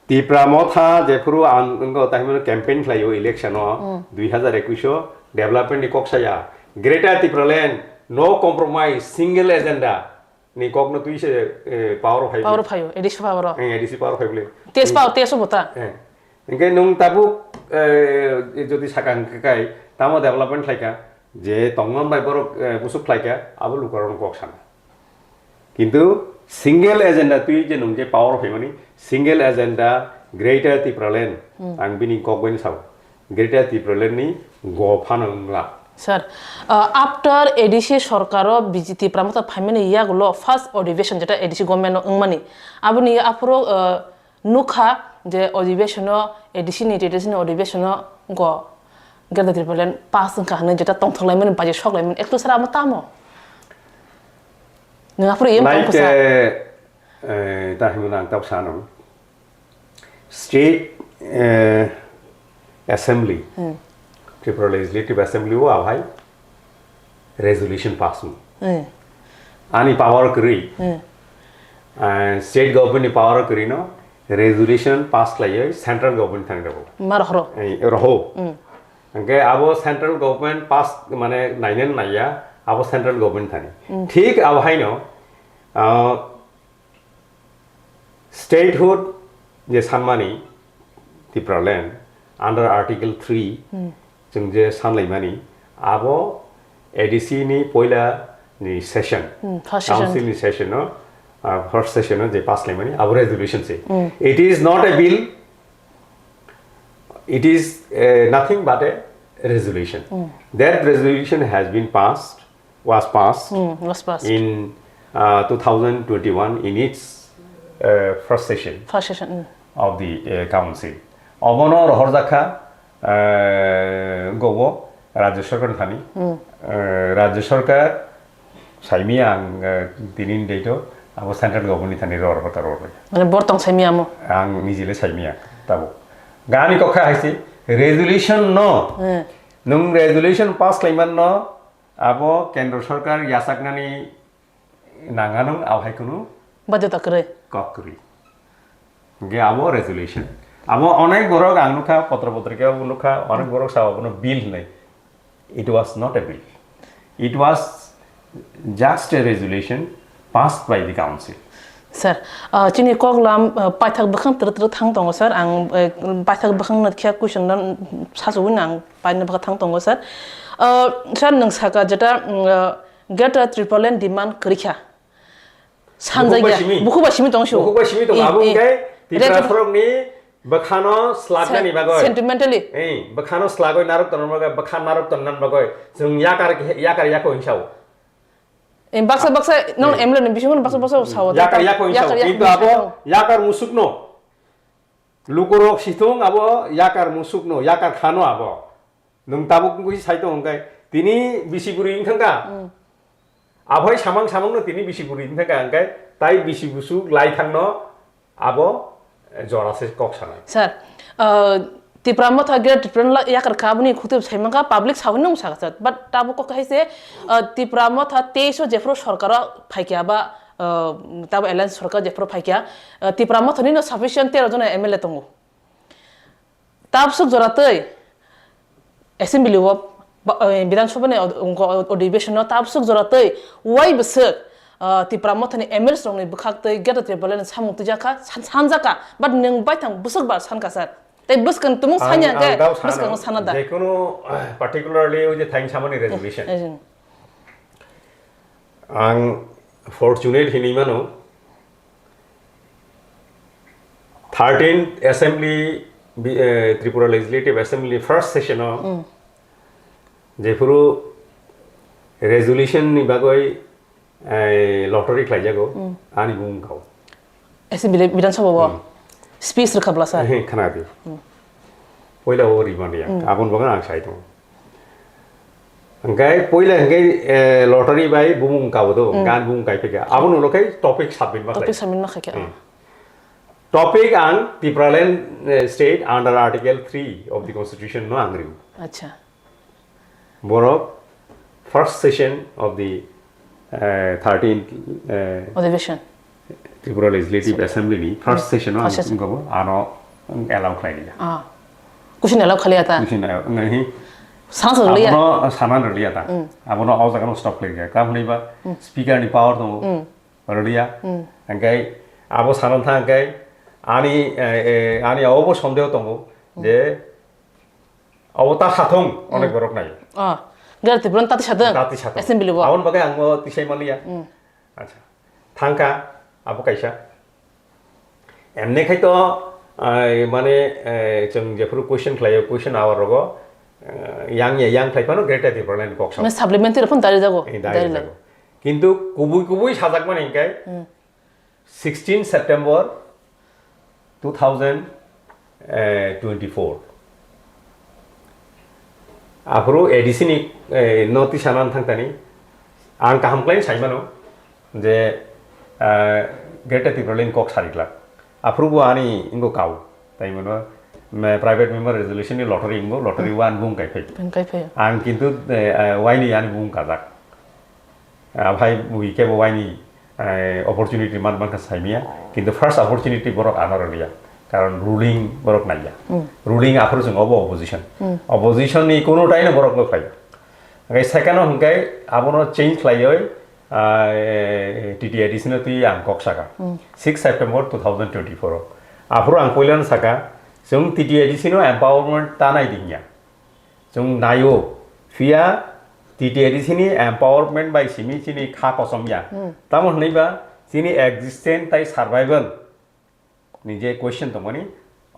Tipra Motha jephuru ang wngkha, tahimano campaign khlaio election o, Hmm. dui hazar ekush o development ni kok saya. Greater Tipraland, no compromise, single agenda ni kok no twi se, eh, power o phai Power o phaio, A D C power o. Eh, A D C power o phai bole. T S power, T S o bota. Eh. Hingke nwng tabuk, eh, jodi sakang kai, tamo development khlaika, je tongmani bai borok, eh, busuk khlaika, abo lukurokno kok sana. Kintu single agenda twi je nwng je power phaimani, single agenda Greater Tipraland, Hmm. ang bini kok bai sao. Greater Tipraland ni go phano wngla. Sir, uh, after A D C sorkar o B J P Tipra Motha phaimani yagulo first adhiveshan jeta A D C government o wngmani. Aboni aphuru, uh, nukha je adhiveshan o A D C ni, T T A D C ni adhiveshan o go Greater Tipraland pass wngkha hwnwi jeta tongthok laimani, baji sok laimani, ekto sara amo tamo. Nwng aphuru em Nai tongkha sa. Ke, eh, ta himna ang tok sano. State, eh, Assembly, Hmm. Tripura Legislative Assembly o ahai resolution pass mo. Hmm. Ani power kwrwi. Hmm. Eh, state government ni power kwrwi no resolution pass khlaiwi central government thang rabo. Mar horo. Eh, roho. Hmm. Hingke abo central government pass mane nainen naiya, abo central government thani. Hmm. Thik abo haino, ah, Statehood je sanmani Tipraland under Article three Hmm. chwng je sanlaimani abo A D C ni poila ni session, Hmm, first session. Council ni session no, uh, first session no je pass laimani abo resolution se. Hmm. It is not a bill, it is uh, nothing but a resolution. Hmm. That resolution has been passed, was passed Hmm, was passed. in uh, two thousand twenty-one in its uh, first session First session. Hmm. of the uh, council. Obono rohorjakha uh, gobo Rajya Sarkar thani. Hmm. Uh, Rajya Sarkar saimi ang uh, tinin date o abo central government ni thani ror hota ror. Mane bortong saimi amo. Ang nijile saimi ang tabo. Gani kokha haisi resolution no. Hmm. Nung resolution pass khlaiman no abo Kendra Sarkar yasaknani nangano abo hai kunu Bajo ta kwrwi. Kok kwrwi. Hingke abo resolution. Abo onek borok ang nukha, potro potrika bo nukha, onek borok sao abono bill hinwi. It was not a bill. It was just a resolution passed by the council. Sir, uh, chini kok lam uh, paithak bwkhang tru tru thang tongo sir. Ang uh, paithak bwkhang no khe question no sasu win ang paina bwkha thang tongo sir. Uh, sir nung saka jeta um, uh, Greater Tipraland demand kwrwi kha. Sanjak Bukhuk bai ya. Simi. Bukhuk bai simi tong su. Bukhuk bai simi tong. Eh, abo eh. Hingke Tipra Rek- sorok ni bwkhano slagani Sen- bagoi. Sentimentally. Eh, bwkhano slagoi narok tongna bagoi, bwkha narok tongna bagoi. Jung yakar yakar yako hinsao. Eh, baksa baksa non Eh. M L A ni bisingo baksa baksa sao. Yakar yako hinsao. Yakar, yakar Kintu abo hinsao. Yakar musukno. Lukurok situng abo yakar musukno, yakar khano abo. Nung tabuk wngwi sai tong hwnkhe tini bisi bwrwi wngkha kha. Hmm. Abhai samang samang no tini bisi bwrwi wngkha kha hwnkhe tai bisi busuk lai thangno abo jora se kok sanai. Sir, uh, Tipra Motha Greater Tipraland yakar kha aboni khutub sai mankha public sawi nung sakha sir. But tabuk kok hai se uh, Tipra Motha teis o jephru sorkaro phaikya ba uh, tabo alliance sorkar jephru phaikya uh, Tipra Motha ni no sufficient tero jona M L A tongo. Tabsuk jora twi assembly o ba- eh, Bidhan Sabha ni od- ongko od- odhibeshon o tabsuk jora twi wai bwswk ah, Tipra Motha ni M L A rok ni bwkhak twi Greater Tipraland ni samung twijak kha san- sanjak kha but nwng baithang bwswk ba san kha sir tei bwskang tumung Ang- sanya ang hwnkhe dao sano, bwskang sana da. Jekunu ah, particularly o je thaing samani resolution. Eh, eh. Ang fortunate hinwi mano, thirteenth Assembly, bi- eh, Tripura Legislative Assembly first session o jephuru resolution ni bagwi eh, lottery khlaijago, ani bumung kao. Assembly Bidhan Sabha o speech rwkha bwla sir. Ehe, khna di. Poila o rimani ya, aboni bagwi ang sai tongo. Hingke poila hingke eh, lottery bai bumung kao do, gan bumung kai phika. Aboni ulo khe topic submit ma Topic khlai. Submit ma khaikha. Hmm. Topic ang Tipraland eh, state under article three of the constitution no ang riu. Acha. Borok first session of the eh, thirteenth eh, Adhibeshon. Tripura Legislative Assembly ni first session o ang First session. Wngkha bo ano allow khlai ya. Ah. Kusin allow khali ata. Kusin allow ngai hi. Sana sa liya. Abono sana liya ta. Abono o jaga no stop khlai ya. Kam hwnwi ba speaker ni power tongo. Rwliya. Hingke abo sana thang hingke ani eh, eh, ani obo sondeho tongo je Abo ta sathung onek borok nai. Ah, Greater Tipraland tati sathung. Tati sathung. Assembly bo. Aboni bagwi ang o tisai maliya. Acha. Thangka abo kaisa. Emne khai to ai mane eh, chwng jephuru question khlaio question hour rogo eh, yang ya yang khai phano Greater Tipraland kok sa. Mane supplementary phone dari jago. Eh, dari Dari jago. Kintu kubui kubui sajak mani kai. Sixteen September two thousand twenty-four. Aphuru A D C ni eh, notice anan thangtani ang kaham khlai saimano je eh, Greater Tipraland kok sariklak. Aphuru bo ani ingo kau. Tai mano me- private member resolution ni lottery ingo lottery one bung kai phai. Bung kai phai. Ang kintu eh, eh, waini ani bung kajak. Ah, bhai bui kebo waini eh, opportunity man man kha saimia, kintu first opportunity borok ano rwliya, karon ruling borok naiya. Ruling aphuru chwng obo opposition. Opposition ni kuno taino borok no khlai. Hingke second o hingke abono change khlaioi ah, eh, T T A D C no twi ang kok saka. Six September two thousand twenty-four o. Aphuru ang poilano saka, chwng T T A D C no empowerment ta nai dingya. Chwng naio, phiya T T A D C ni empowerment bai simi chini kha kosom ya. Hmm. Tamo hwnwi ba chini existence tai survival ni je question tongmani,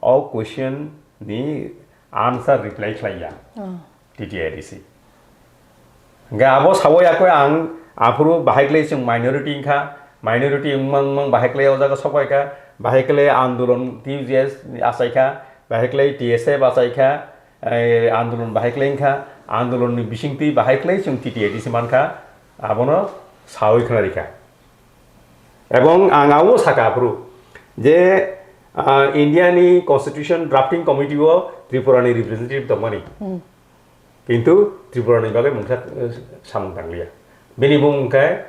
o question ni answer reply khlai ya. Hmm. T T A D C. Hingke abo sawi yakoi ang aphuru bahai khlai chwng minority wngkha, minority wngmang wngmang bahai khlai o jaga sopaikha, bahai khlai andolon T U J S achaikha, bahai khlai T S F achaikha, eh, andolon bahai khlai wngkha, andolon ni bisingtwi bahai khlai chwng T T A D C mankha, abono sawi khna rikha. Ebong ang abo saka aphuru je, ah, India ni constitution drafting committee o Tripura ni representative tongmani. Hmm. Kintu Tripura ni bagwi mungsa, eh, samung tangliya. Bini mung wngkha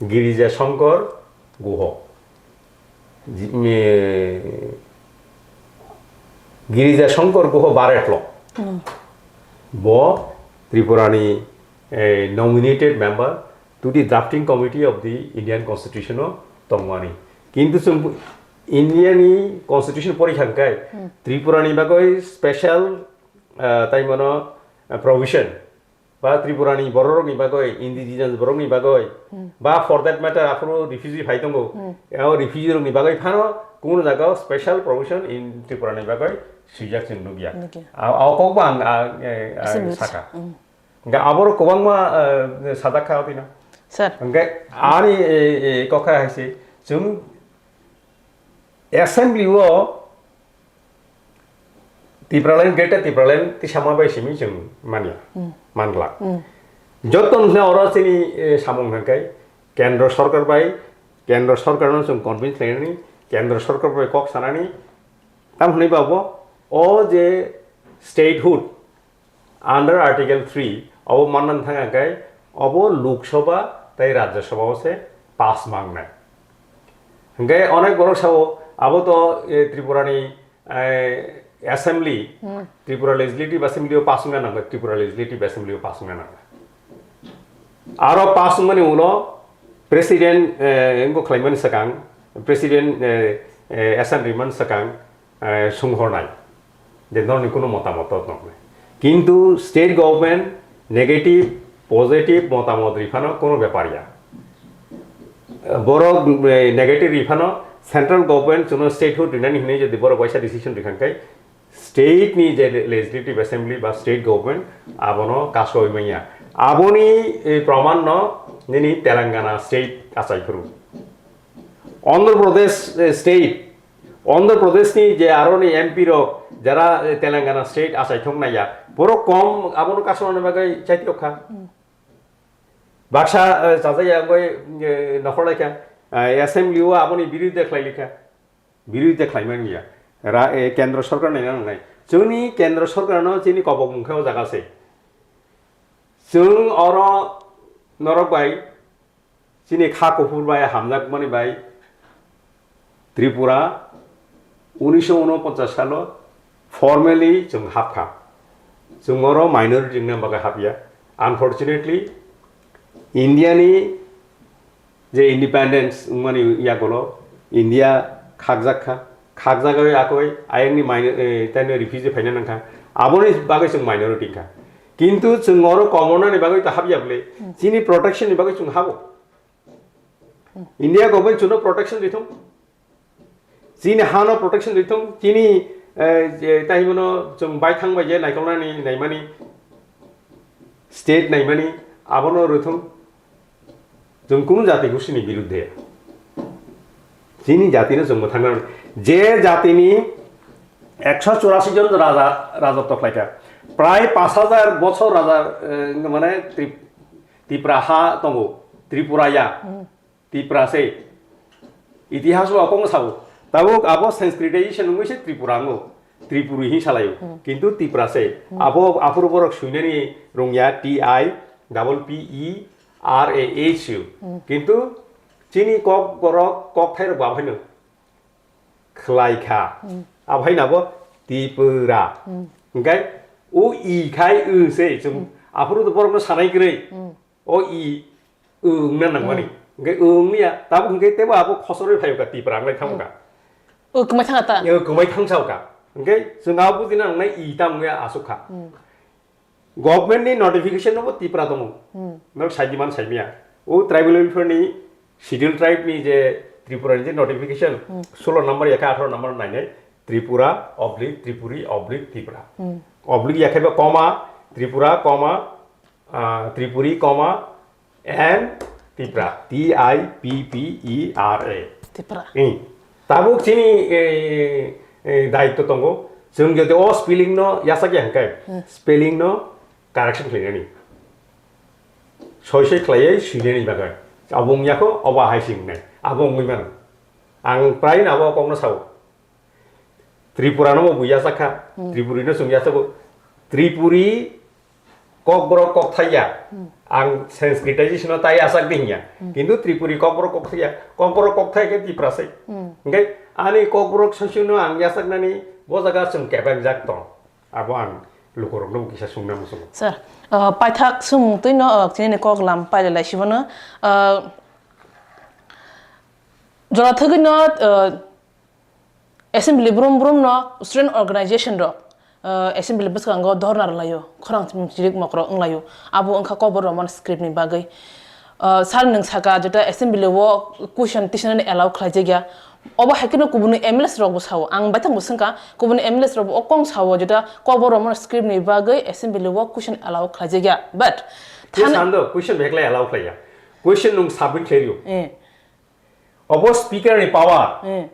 Girija Shankar Guho. Ji-, mi-, Girija Shankar Guho Baret lo. Hmm. Bo Tripura ni, eh, nominated member to the drafting committee of the Indian Constitution o tongmani. Kintu chwng India ni constitution pori kha khe Hmm. Tripura ni bagwi special, ah, tai mano, ah, provision ba Tripura ni borok rok ni bagwi, indigenous borok ni bagwi Hmm. ba for that matter aphuru refugee phai tongo, Hmm. o refugee rok ni bagwi phano kuno jaga o special provision in Tripura ni bagwi swijak chwng nukya. Nukya. A, a kok bo ang, a, e, a, Ese mute. saka. Hmm. Hingke aboro kwbangma, eh, sajak kha tino. Sir. Hingke ani, eh, eh, kokha hai se, chwng assembly o Tipraland, Greater Tipraland tisama bai simi chwng manya, Hmm. manglak. Hmm. Joto hwnle oro chini, eh, samung hwnkai kendro sarkar bai, kendro sarkar no chwng convince khlainani, kendro sarkar bai kok sanani, tam hwnwi ba bo o je statehood, under Article three, abo manna thang khe, abo Lok Sabha tei Rajya Sabha o se pass mangnai. Hingke onek borok sao, abo to, eh, Tripura ni, eh, Assembly, Hmm. Tripura Legislative Assembly o pass wngna nango, Tripura Legislative Assembly o pass wngna nango. Aro pass wngmani ulo President, eh, wngkha khlaimani swkang, President, eh, eh, assent rimani swkang, eh, sunghornai je norokni kunu motamot tongkhe. Kintu state government negative, positive motamot riphano kunu bepar ya. Borok, eh, negative riphano central government chwngno statehood rinani hinwi jodi borok waisa decision rikha khe state ni je le-, legislative assembly ba state government abono kasowi manya. Aboni, eh, proman no nini Telangana state achai phuru. Andhra Pradesh, eh, state, Andhra Pradesh ni je aro ni M P rok jara, eh, Telangana state achai thok naiya, borok kom abono kasonani bagwi chaitiyok kha. Hmm. Baksa, eh, chajaya wngwi, eh, nokhorlai kha, eh, assembly o aboni birodita khlai likha, birodita khlaimani ya. Ra, eh, kendro sarkar naina nangnai. Chwngni kendro sarkar no chini kobok mungkha o jaga se. Chwng oro norok bai Chini kha kuphur bai hamjakmani bai Tripura unisho unoponchas salo formally chwng hapkha. Chwng oro minority wngna bagwi hapya. Unfortunately, India ni je independence wngmani yagulo India khakjak kha. Khakjagwi akoi ayangni minor-, eh, taino refugee phaina nangkha. Aboni bagwi chwng minority wngkha. Kintu chwng oro commoner ni bagwi ta hapya bwle. Hmm. Chini protection ni bagwi chwng habo. Hmm. India government chwngno protection rithung. Chini hano protection rithung. Chini, eh, je, tai hwnmano chwng baithang bai je naikolnani naimani, state naimani, abono rithung. Chwng kunu jati gusini birudde. Chini jatino chwng mwthangna, je jatini ekso churasi jon raja, rajotw khlaikha. Prai pash hajar bochor raja, eh, mane Trip-, Tipra ha tongo, Tripura ya. Hmm. Tipra se. Itihas o kok sao. Tabuk abo Sanskritization wngwi se Tripura wngo. Tripuri hin salaio. Hmm. Kintu Tipra se. Hmm. Abo aphuru borok suinani rungya T I double P E R A H U. Hmm. Kintu chini kok borok kok thairok ba phaino khlai kha. Hmm. Abo haino abo Tipura. Hmm. Hingkai o i khai o se chwng Hmm. aphuru borokno sanai kwrwi. Hmm. O i, o wngna nangmani. Hmm. Hingke o wngya, tabuk hingke tebo abo khosorwi phaio ka, Tipra wnglai thango ka. Hmm. O kwmai thanga ta? O kwmai thangsa ka. Hingke chwng abo bujina nangnai i tam wngya aswk kha. Hmm. Government ni notification no bo Tipra tongo. Hmm. Nok saidi man saimia. O tribal welfare ni schedule tribe ni je Tripura ni je notification, Hmm. solo number ya ka atharo number nainai, Tripura oblique Tripuri oblique Tipra. Hmm. Oblique ya khe ba comma, Tripura comma, ah, Tripuri comma, and Tipra. T I P P E R A. Tipra. Hmm. Tabuk chini, eh, eh, daitto tongo. Chwng jodi o spelling no yasak ya hwnkhe, Hmm. spelling no correction khlainani. Soi soi khlaiwi swinani bagwi. Abo wngya kho, obo ahai se wngnai. Abo wngwi mano. Ang prai no abo kokno sao. Tripura no bo buya sakha. Hmm. Tripuri no chwng yasago. Tripuri kokborok kokthai ya. Hmm. Ang Sanskritization no tai yasak di hinya. Hmm. Kintu Tripuri kokborok kokthai ya. Kokborok kokthai khe Tipra se. Hmm. Hwnkhe ani kokborok soi soi no ang yasaknani bo jaga chwng kebeng jak tong. Abo ang lukurokno bo kisa sungna muchungo. Sir, uh, paithak sumung twi no, uh, chini ni kok lam pailai lai sibo no, uh, jora thwgwi no, uh, assembly brum brum no student organization rok, uh, assembly bwskango dhorna rwlaio, khorang chirik mokro wnglaio, abo wngkha Kokborok Roman script ni bagwi. Uh, sir, nwng saka jeta assembly o question tisanani allow khlaijak ya. Obo hai kheno kubuni M L As rok bo sao. Ang baithang bo swngkha, kubuni M L As rok bo o kong sao jeta Kokborok Roman script ni bagwi assembly o question allow khlaijak ya. But Yes, thani Sando, question beklai allow khlaiya. Question nwng submit khlairio. Eh. Obo speaker ni power. Eh.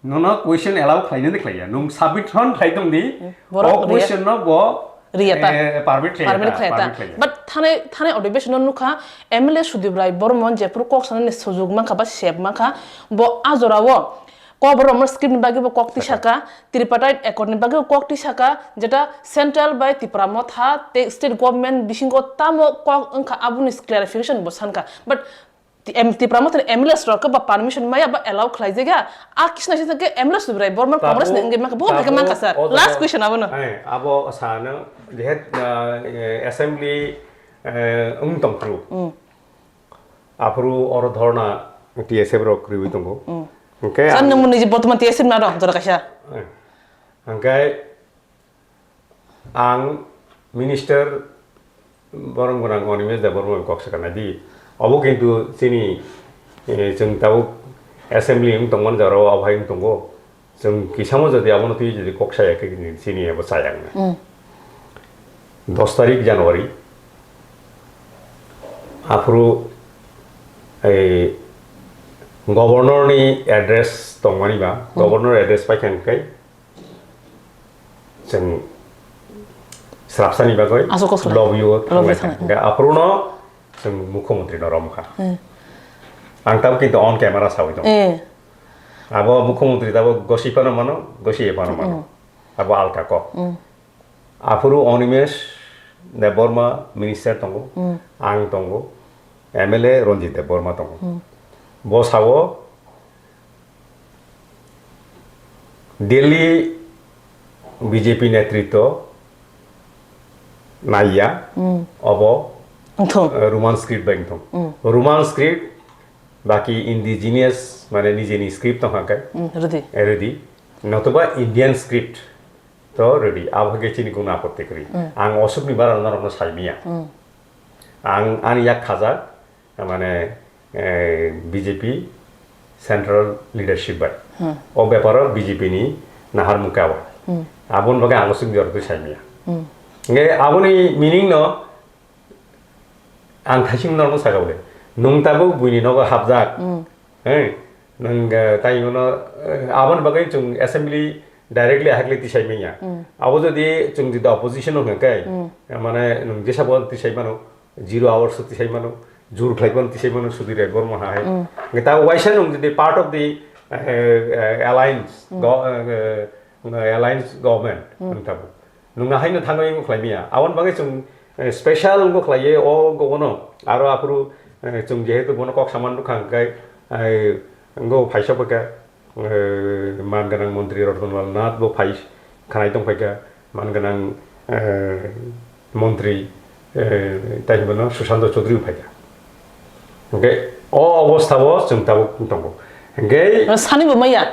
Nono question allow khlainani khlaiya. Nwng submit hwn khlai tong di. Hmm, borok O riya. question no bo, Riya ta. eh, permit khlaiya Permit ta, khlaiya ta. permit khlaiya. But thani, thani odibeshono nukha, M L A Sudip Rai Bormon jephuru kok sanani sujuk mankha ba sep mankha, bo a jorao Kokborok Roman script ni bagwi bo kok tisaka, tripartite accord ni bagwi bo kok tisaka, jeta central bai Tipra Motha tei state government bisingo tamo kok wngkha aboni clarification bo sankha. But Ti-, em, Tipra Mothani M L As rok ba permission maya ba allow khlaijak ya. A kisna sisa ke M L A Sudip Rai Bormon Tabuk, Congress ni wngwi mankha. Bo hai khe tabuk mankha, sir. o Last jaga-, question abo no. eh, abo sano jehet, ah, eh, assembly, eh, wng tong phuru. Mm. Aphuru oro dhorna T S F rok riwi tongo. Mm. Hwnkhe Sir, ang nwng niji bortoman T S F na rok, jora kaisa. Eh, hwnkhe Ang minister borom gwnang Animesh Debbarma bai kok sakha nai di. Obo kintu chini, eh, chwng tabuk assembly wng tongmani jora o, obo hai wng tongo. Chwng kisamo jodi abono twi jodi kok saya khe chini abo chaya wngnai. Mm. Dos tarik January, aphuru, eh, governor ni address tongmani ba, Mm. governor address paikha hwnkhe, Chwng srapsani bagwi Aswk kok srap. lobby o Lobby thanglai thang. thang. Hwnkhe aphuru no chwng mukhyamantri no romkha. Hmm. Ang tabuk kintu on camera sawi tongo. Eh. Abo mukhyamantri tabuk gosi phano mano, gosi phano mano. Hmm. Abo alka kok. Hmm. Aphuru Animesh Debbarma minister tongo, Hmm. ang tongo, M L A Ranjit Debbarma tongo. Hmm. Bo sao Delhi B J P netritwo naiya, Mm. obo, Wngthung. eh, Roman script bai wngthung. Mm. Roman script, baki indigenous, mane nijeni script tongkha khe, Mm, rwdi. eh, rwdi. Notoba Indian script to rwdi. Abo khe chini kunu apotti kwrwi. Mm. Ang osukni bara norokno saimanya. Mm. Ang ani yak khajak, mane, eh, B J P central leadership bai. Hmm. O beparo B J P ni naharmung khe abo. Hmm. Aboni bagwi ang swngdi oro twi saimanya. Hmm. Hwnkhe aboni meaning no ang thaising norokno sakha bole. Nwng tabuk buini nogo hapjak. Hmm. Hei, nwng, eh, tai bono, eh, aboni bagwi chwng assembly directly ahakle tisai manya. Hmm. Abo jodi chwng jodi opposition no hwnkhe, Hmm. eh, mane nwng jesa bo tisai mano, zero hours o tisai mano, jur khlai mano tisai mano, Sudhir Debbarma hai. Hmm. Hwnkhe ta waisa nwng jodi part of the, eh, eh, alliance, Hmm. go-, eh, eh, alliance government, Hmm. nwng tabuk. Nwng haino thangwi wng khlai manya. Aboni bagwi chwng, eh, special wngbo khlaiwi o wngbo bono. Aro aphuru, eh, chwng jehetu bono kok saman rwkha hwnkhe, eh, wngbo phaisa bwkha, eh, man gwnang montri Ratan Lal Nath bo phai khnai tong phaikha, man gwnang, eh, montri, eh, tai bono Sushanta Chaudhary bo phaikha. Hwnkhe o obostha o chwng tabuk wng tongo. Hwnkhe Sani bo maya.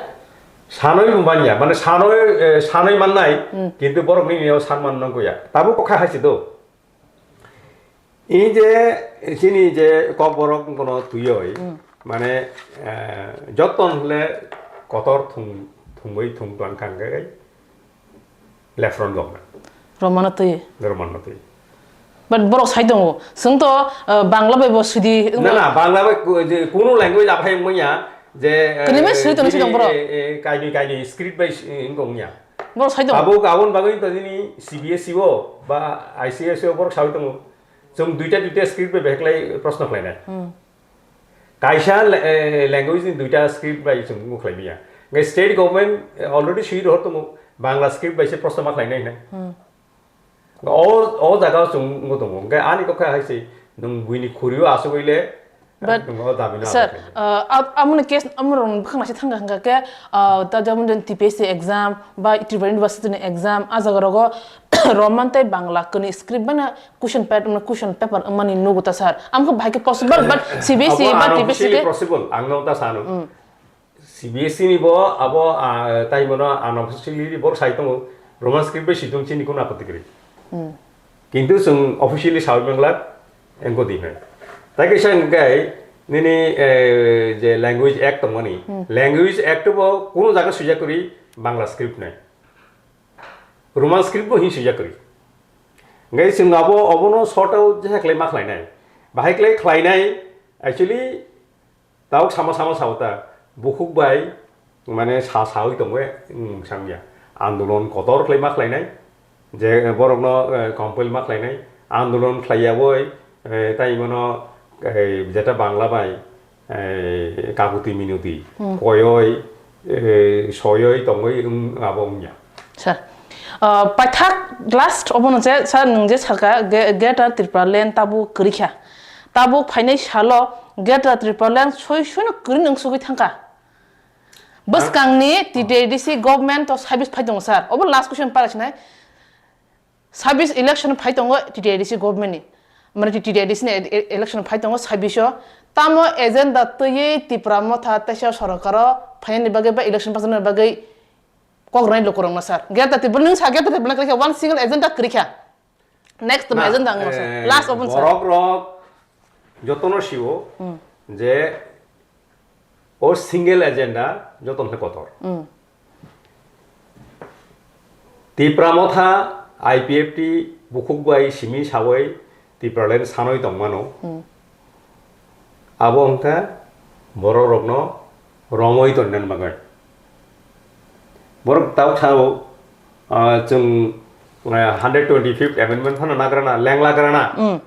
Sanwi bo manya, mane sanwi, eh, sanwi mannai, Hmm. kintu borok nini o san man nangkukya. Tabuk kok hai se do. I je chini je kokborok kono tuyoi, hmm, mane, eh, joton hwle kotor thung, thungwi thung tlang kang khe left front government. Romano twi. Romano twi. But borok sai tongo. Swng to, eh, Bangla bai bo sidi. Na, na, Bangla bai ku-, je kunu language aphai wngya, je, eh, Kini bai sidi tono sidi borok. Eh, eh, kaini, kaini script bai si-, wngya. Borok sai tongo. Abo abon bagwi to jini C B S E o ba I C S E o borok sai tongo. Chwng duita duita script bai beklai proshno khlainai. Hmm. Kaisa le-, eh, language ni duita script bai chwng mung khlai manya. Ngai state government, eh, already sui rohor tongo, Bangla script bai se proshno ma khlainai hinwi. Hmm. O, o jaga o chwng wng tongo. Ngai ani kokha hai se, nwng buini khuri o asugwi le, But, nwng o dabi no sir, asugwi le. Uh, ab-, amoni case, amorok bwkhak naisik thangkha hwnkha khe, uh, ta jemon T P S C exam, ba Tripura University ni exam, a jaga rogo Roman tei Bangla kwnwi script bai no question pap-, question paper wngmani nugo ta sir. Amkhe bahai khe possible, but C B S E abo ba unofficially T P S C khe possible, ang no ta sano. Mm. C B S E ni bo abo, ah, tai bono unofficially bo sai tongo, Roman script bai si tong chini kono apatti kwrwi. Mm. Kintu chwng officially sawi mangla engko di hai. Tai kaisa hwnkhe nini, eh, je language act tongmani, Hmm. Language act bo kono jaga swijak kwrwi Bangla script nai. Roman script bo hin swijak kwrwi. Ngai chwng abo, obono short out je khlai ma khlainai. Bahai khlai khlainai, actually, tauk sama sama sao ta, bukhuk bai, mane sa sawi tongwe, wng sangya. Andolon kotor khlai ma khlainai, je borokno, eh, compel ma khlainai. Andolon khlaiya boi, eh, tai mano, eh, jeta Bangla bai, eh, kakuti minuti, Hmm. koyoi, eh, soyoi tongoi wng abo wngya. Sir, uh, paithak last obono je, sir, nwng je saka, ge-, Greater Tripura Land tabuk kwrwi kha. Tabuk phainai salo Greater Tripura Land soi soino kwrwi nwng sugwi thangkha. Bwskangni T T A D C government to service phai tongo, sir. Obo last question para sinai. Sabis election phai tongo T T A D C government ni. Mane T T A D C ni e-, e-, election phai tongo sabis o. Tamo agenda twiwi Tipra Motha teisa sorkar o phainani bagwi ba election pass wngmani bagwi kok rwnai lukurokno sir. Greater Tipra nwng sa Greater Tipra kwrwi kha, one single agenda kwrwi kha. Next to agenda wngma sir. Last obo sir. Borok rok jotono siwo Hmm. je o single agenda joton khe kotor. Hmm. Tipra Motha, I P F T, bukhuk bai simi sawi Tipraland sanoi tongmano. Hmm. Abo wngkha borok rokno romoi tonna bagwi. Borok tau sao, ah, chwng, ah, hundred twenty-fifth amendment phano nagrana, lengla grana. Hmm.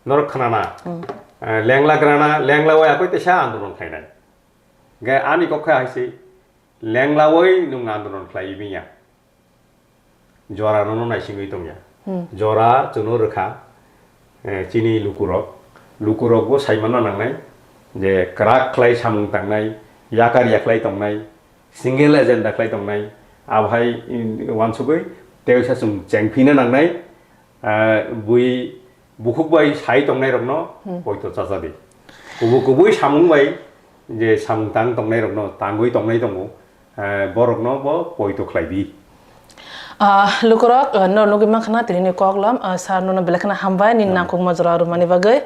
Norok khnana. Hmm. Eh, lengla grana, lengla wai akoi teisa andolon khlainai. Ge ani kok khe hai se, lengla wai nwng andolon khlai manya. Jora nono naisingwi tongya. Hmm. Jora chwngno rwkha, eh, chini lukurok. Lukurok bo sai manna nangnai je kwrak khlai samung tangnai, yakar yakhlai tongnai, single agenda khlai tongnai, abohai, in, uansugwi tei uaisa chwng chengphina nangnai, ah, bui bukhuk bai sai tongnai rokno Hmm. poito chajadi. Kubu kubui samung bai je samung tang tongnai rokno tangwi tongnai tongo, ah, borokno bo poito khlai di. Ah, lukurok, ah, no nugwi mankha na tini ni koklam, ah, sir nono belai kheno hambai nini Hmm. nangkukma jora rwmani bagwi.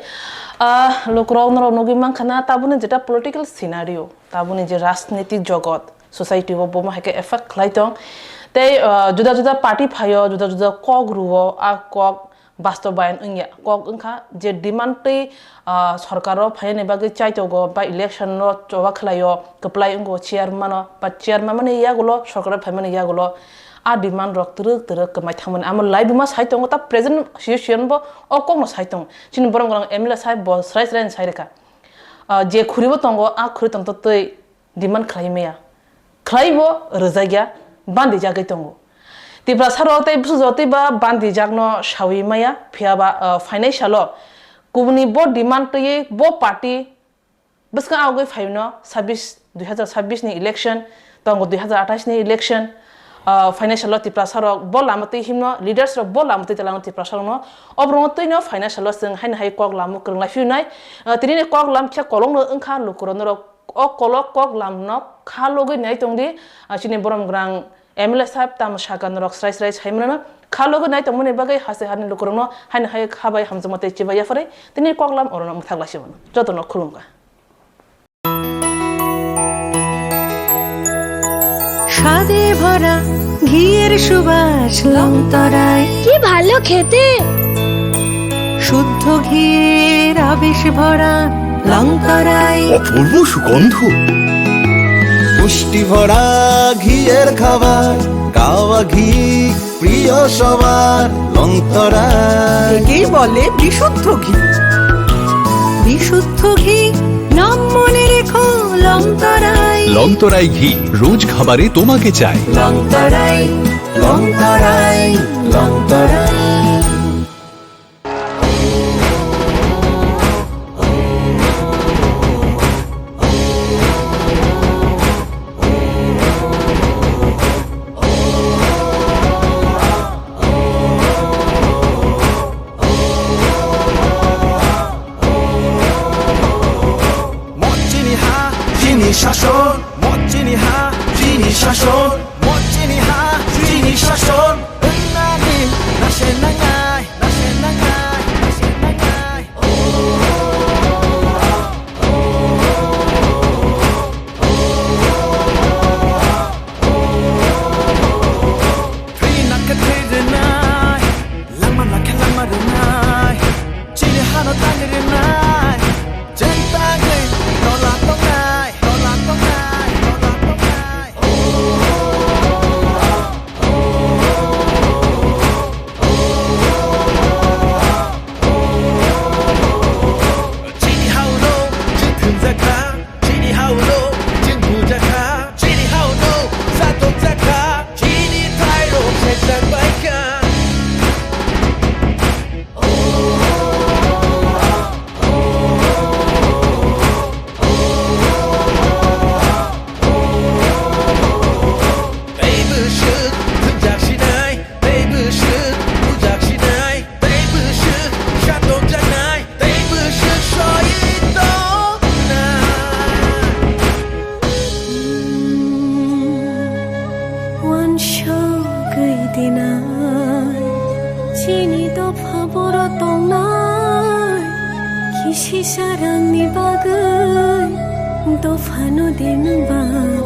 Ah, lukurok norok nugwi mankha na tabukni jeta political scenario. Tabukni je rajnitik jogot, society o bomo hai khe effect khlai tong. Tei, ah, juda juda party phaio, juda juda kok rwo, a kok bastobayan wngya. Kok wngkha je demand tei, ah, sorkaro phainani bagwi chaitogo ba election no choba khlaio, kwplai wngo chairman o ba chairman mani yagulo, sorkaro phaimani yagulo a demand rok twrwk twrwk kwmai thangmani. Amo live buma sai tongo, ta present situation bo o kokno sai tongo. Chini borom gwnang M L A sai bo srai srai sai rwkha. Ah, je khuribo tongo, a khuri tongtotwi demand khlai maya, khlaibo rwjakya, bandijagwi tongo. Tiprasa rok tei bwsajwk tei ba bandijakno sawi maya, phiya ba, ah, phainai salo kubuni bo demand twiwi bo party bwskang agwi phaino sabis, dui hazar sabis ni election, tongo dui hazar athais ni election, ah, phainai salo Tiprasa rok bo lama twi himno, leaders rok bo lama twi twlangno Tiprasa rokno, oborokno twino phainai salo chwng haino hai kok lamo kwrwng lai phiyunai, ah, tini ni kok lam khe kolokno wngkha lukurok norok o kolok kok lamno kha logwi nai tongdi, ah, chini borom gwnang M L A sahib tamo sakha norok srai srai sai mano. Kha logi nai tongmani bagwi hase hani lukurokno haino hai kha bai hamjakma tei chibai yapharwi tini koklam orono mwthak laisio mano. Jotono khulumkha. স্বাদে ভরা ঘিয়ের সুবাস লংতরাই। কি ভালো খেতে। শুদ্ধ ঘিয়ের আবেশ ভরা লংতরাই। অপূর্ব সুগন্ধ। পুষ্টি ভরা ঘিয়ের খাবার, গাওয়া ঘি প্রিয় সবার, লংতরাই। একেই বলে বিশুদ্ধ ঘি। বিশুদ্ধ ঘি, নাম মনে রেখো লংতরাই। লংতরাই ঘি, রোজ খাবারে তোমাকে চাই। লংতরাই, লংতরাই, লংতরাই। Mo chini ha, chini shason. Mo chini ha, chini shason. Mo chini ha, chini shason. Wngmani nase nangnai, nase nangnai, nase nangnai. Thwi nakhe thwi rwnai, langma nakhe langma rwnai, chini hano tangwi rwnai, chwng tangwi tola tongnai, tola tongnai, tola tongnai. Chini hao no, chini thumjakha. Chini hao no, chini bujakha. Chini hao no, satokjakha. Chini thairok sejak baikha. Tei bwswk thumjak sinai, tei bwswk bujak sinai. Tei bwswk satokjaknai, tei bwswk soi tongnai. Uansugwi dinai, chini dopha boro tongnai, kisisa rangni bagwi dophano din ba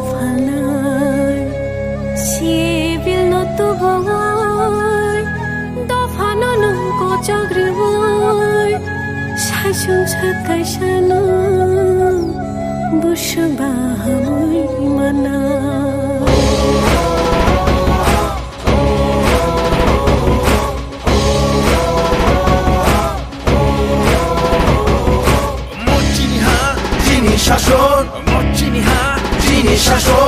phalnai. Sibilno tubuwi, dophano nwng kochok rwui, saisung sak kaisano bwswk bahaui mana. Mo chini ha, chini shason. Mo chini ha, chini shason.